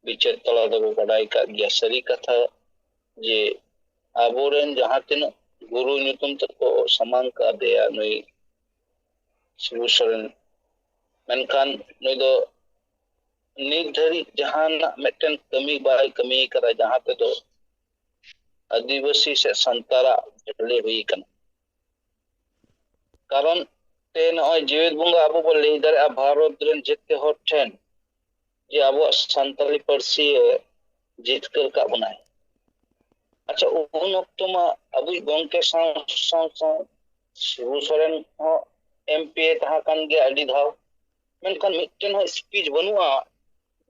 ᱵᱤᱪᱟᱹᱨ ᱛᱟᱞᱟ ᱫᱚᱵᱚ ᱵᱟᱰᱟᱭ ᱠᱟᱜ ᱜᱮᱭᱟ᱾ ᱥᱟᱹᱨᱤ ᱠᱟᱛᱷᱟ ᱡᱮ ᱟᱵᱚᱨᱮᱱ ᱡᱟᱦᱟᱸ ᱛᱤᱱᱟᱹᱜ ᱜᱩᱨᱩ ᱧᱩᱛᱩᱢ ᱛᱮᱠᱚ ᱥᱟᱢᱟᱝ ᱠᱟᱫᱮᱭᱟ ᱱᱩᱭ ᱥᱤᱵᱩ ᱥᱚᱨᱮᱱ, ᱢᱮᱱᱠᱷᱟᱱ ᱱᱩᱭ ᱫᱚ ᱱᱤᱛ ᱫᱷᱟᱹᱨᱤᱡ ᱡᱟᱦᱟᱱᱟᱜ ᱢᱤᱫᱴᱮᱱ ᱠᱟᱹᱢᱤ ᱵᱟᱭ ᱠᱟᱹᱢᱤ ᱠᱟᱫᱟ ᱡᱟᱦᱟᱸ ᱛᱮᱫᱚ ᱟᱹᱫᱤᱵᱟᱹᱥᱤ ᱥᱮ ᱥᱟᱱᱛᱟᱲᱟᱜ ᱵᱷᱟᱹᱞᱟᱹᱭ ᱦᱩᱭ ᱠᱟᱱᱟ᱾ ᱠᱟᱨᱚᱱ ᱛᱮ ᱱᱚᱜᱼᱚᱭ ᱡᱮᱣᱮᱫ ᱵᱚᱸᱜᱟ ᱟᱵᱚ ᱵᱚ ᱞᱟᱹᱭ ᱫᱟᱲᱮᱭᱟᱜᱼᱟ ᱵᱷᱟᱨᱚᱛ ᱨᱮᱱ ᱡᱮᱛᱮ ᱦᱚᱲ ᱴᱷᱮᱱ ᱡᱮ ᱟᱵᱚᱣᱟᱜ ᱥᱟᱱᱛᱟᱲᱤ ᱯᱟᱹᱨᱥᱤ ᱡᱤᱛᱠᱟᱹᱨ ᱠᱟᱜ ᱵᱚᱱᱟᱭ᱾ ᱟᱪᱪᱷᱟ, ᱩᱱ ᱚᱠᱛᱚ ᱢᱟ ᱟᱵᱚᱭᱤᱡ ᱜᱚᱢᱠᱮ ᱥᱟᱶ ᱥᱟᱶ ᱥᱟᱶ ᱥᱤᱵᱩ ᱥᱚᱨᱮᱱ ᱦᱚᱸ ᱮᱢᱯᱤ ᱛᱟᱦᱮᱸ ᱠᱟᱱ ᱜᱮᱭᱟ ᱟᱹᱰᱤ ᱫᱷᱟᱣ, ᱢᱮᱱᱠᱷᱟᱱ ᱢᱤᱫᱴᱮᱱ ᱦᱚᱸ ᱥᱯᱤᱪ ᱵᱟᱹᱱᱩᱜᱼᱟ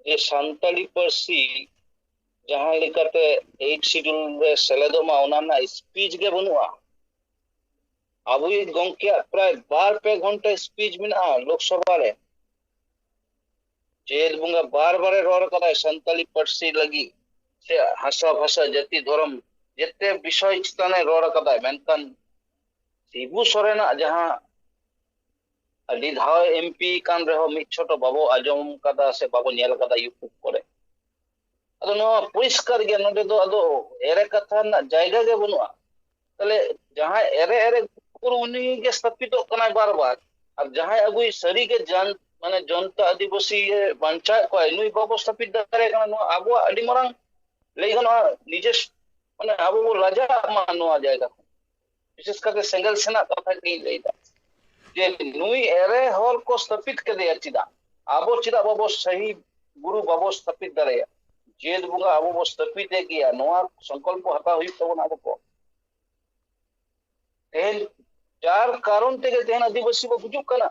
ᱡᱮ ᱥᱟᱱᱛᱟᱲᱤ ᱯᱟᱹᱨᱥᱤ ᱡᱟᱦᱟᱸ ᱞᱮᱠᱟᱛᱮ ᱮᱭᱤᱴ ᱥᱤᱰᱩᱞ ᱨᱮ ᱥᱮᱞᱮᱫᱚᱜ ᱢᱟ, ᱚᱱᱟ ᱨᱮᱱᱟᱜ ᱥᱯᱤᱪ ᱜᱮ ᱵᱟᱹᱱᱩᱜᱼᱟ᱾ ᱟᱵᱚᱭᱤᱡ ᱜᱚᱢᱠᱮᱭᱟᱜ ᱯᱨᱟᱭ ᱵᱟᱨ ᱯᱮ ᱜᱷᱚᱱᱴᱟ ᱥᱯᱤᱪ ᱢᱮᱱᱟᱜᱼᱟ ᱞᱳᱠᱥᱚᱵᱷᱟ ᱨᱮ᱾ ᱪᱮᱫ ᱵᱚᱸᱜᱟ ᱵᱟᱨ ᱵᱟᱨᱮ ᱨᱚᱲ ᱠᱟᱫᱟᱭ ᱥᱟᱱᱛᱟᱞᱤ ᱯᱟᱹᱨᱥᱤ ᱞᱟᱹᱜᱤᱫ ᱥᱮ ᱦᱟᱥᱟ ᱵᱷᱟᱥᱟ ᱡᱟᱹᱛᱤ ᱫᱷᱚᱨᱚᱢ ᱡᱮᱛᱮ ᱵᱤᱥᱚᱭ ᱪᱮᱛᱟᱱᱮ ᱨᱚᱲ ᱠᱟᱫᱟᱭ, ᱢᱮᱱᱠᱷᱟᱱ ᱥᱤᱵᱩ ᱥᱚᱨᱮᱱᱟᱜ ᱡᱟᱦᱟᱸ ᱟᱹᱰᱤ ᱫᱷᱟᱣ ᱮᱢᱯᱤ ᱠᱟᱱ ᱨᱮᱦᱚᱸ ᱢᱤᱫ ᱪᱷᱚᱴᱚ ᱵᱟᱵᱚ ᱟᱸᱡᱚᱢ ᱠᱟᱫᱟ ᱥᱮ ᱵᱟᱵᱚ ᱧᱮᱞ ᱠᱟᱫᱟ ᱭᱩᱴᱩᱵ ᱠᱚᱨᱮ᱾ ᱟᱫᱚ ᱱᱚᱣᱟ ᱯᱚᱨᱤᱥᱠᱟᱨ ᱜᱮᱭᱟ, ᱱᱚᱰᱮ ᱫᱚ ᱟᱫᱚ ᱮᱲᱮ ᱠᱟᱛᱷᱟ ᱨᱮᱱᱟᱜ ᱡᱟᱭᱜᱟ ᱜᱮ ᱵᱟᱹᱱᱩᱜᱼᱟ᱾ ᱛᱟᱦᱞᱮ ᱡᱟᱦᱟᱸᱭ ᱮᱨᱮ ᱮᱨᱮ ᱜᱩᱨᱩ, ᱩᱱᱤ ᱜᱮ ᱥᱛᱷᱟᱯᱤᱛᱚᱜ ᱠᱟᱱᱟᱭ ᱵᱟᱨ ᱵᱟᱨ, ᱟᱨ ᱡᱟᱦᱟᱸᱭ ᱟᱵᱚᱭᱤᱡ ᱥᱟᱹᱨᱤ ᱜᱮ ᱡᱟᱱ ᱢᱟᱱᱮ ᱡᱚᱱᱛᱟ ᱟᱹᱫᱤᱵᱟᱹᱥᱤ ᱮ ᱵᱟᱧᱪᱟᱣᱮᱫ ᱠᱚᱣᱟᱭ, ᱱᱩᱭ ᱵᱟᱵᱚ ᱥᱛᱷᱟᱯᱤᱛ ᱫᱟᱲᱮᱭᱟᱭ ᱠᱟᱱᱟ᱾ ᱱᱚᱣᱟ ᱟᱵᱚᱣᱟᱜ ᱟᱹᱰᱤ ᱢᱟᱨᱟᱝ, ᱞᱟᱹᱭ ᱜᱟᱱᱚᱜᱼᱟ, ᱱᱤᱡᱮᱥ ᱢᱟᱱᱮ ᱟᱵᱚ ᱵᱚ ᱞᱟᱡᱟᱜ ᱢᱟ ᱱᱚᱣᱟ ᱡᱟᱭᱜᱟ ᱠᱷᱚᱱ᱾ ᱵᱤᱥᱮᱥ ᱠᱟᱛᱮ ᱥᱮᱸᱜᱮᱞ ᱥᱮᱱᱟᱜ ᱠᱟᱛᱷᱟ ᱜᱤᱧ ᱞᱟᱹᱭᱫᱟ, ᱡᱮ ᱱᱩᱭ ᱮᱨᱮ ᱦᱚᱲ ᱠᱚ ᱥᱛᱷᱟᱯᱤᱛ ᱠᱮᱫᱮᱭᱟ ᱪᱮᱫᱟᱜ? ᱟᱵᱚ ᱪᱮᱫᱟᱜ ᱵᱟᱵᱚ ᱥᱟᱹᱦᱤ ᱜᱩᱨᱩ ᱵᱟᱵᱚ ᱥᱛᱷᱟᱯᱤᱛ ᱫᱟᱲᱮᱭᱟᱜᱼᱟ? ᱡᱮᱫ ᱵᱚᱸᱜᱟ ᱟᱵᱚ ᱵᱚ ᱥᱛᱷᱟᱯᱤᱛ ᱮ ᱜᱮᱭᱟ, ᱱᱚᱣᱟ ᱥᱚᱝᱠᱚᱞᱯᱚ ᱦᱟᱛᱟᱣ ᱦᱩᱭᱩᱜ ᱛᱟᱵᱚᱱᱟ ᱟᱵᱚ ᱠᱚ᱾ ᱛᱮᱦᱮᱧ ᱡᱟᱨ ᱠᱟᱨᱚᱱ ᱛᱮᱜᱮ ᱛᱮᱦᱮᱧ ᱟᱹᱫᱤᱵᱟᱹᱥᱤ ᱵᱚ ᱜᱩᱡᱩᱜ ᱠᱟᱱᱟ,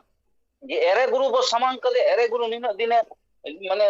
ᱡᱮ ᱮᱨᱮ ᱜᱩᱨᱩ ᱵᱚ ᱥᱟᱢᱟᱝ ᱠᱟᱫᱮ, ᱮᱨᱮ ᱜᱩᱨᱩ ᱱᱤᱱᱟᱹᱜ ᱫᱤᱱᱮ ᱢᱟᱱᱮ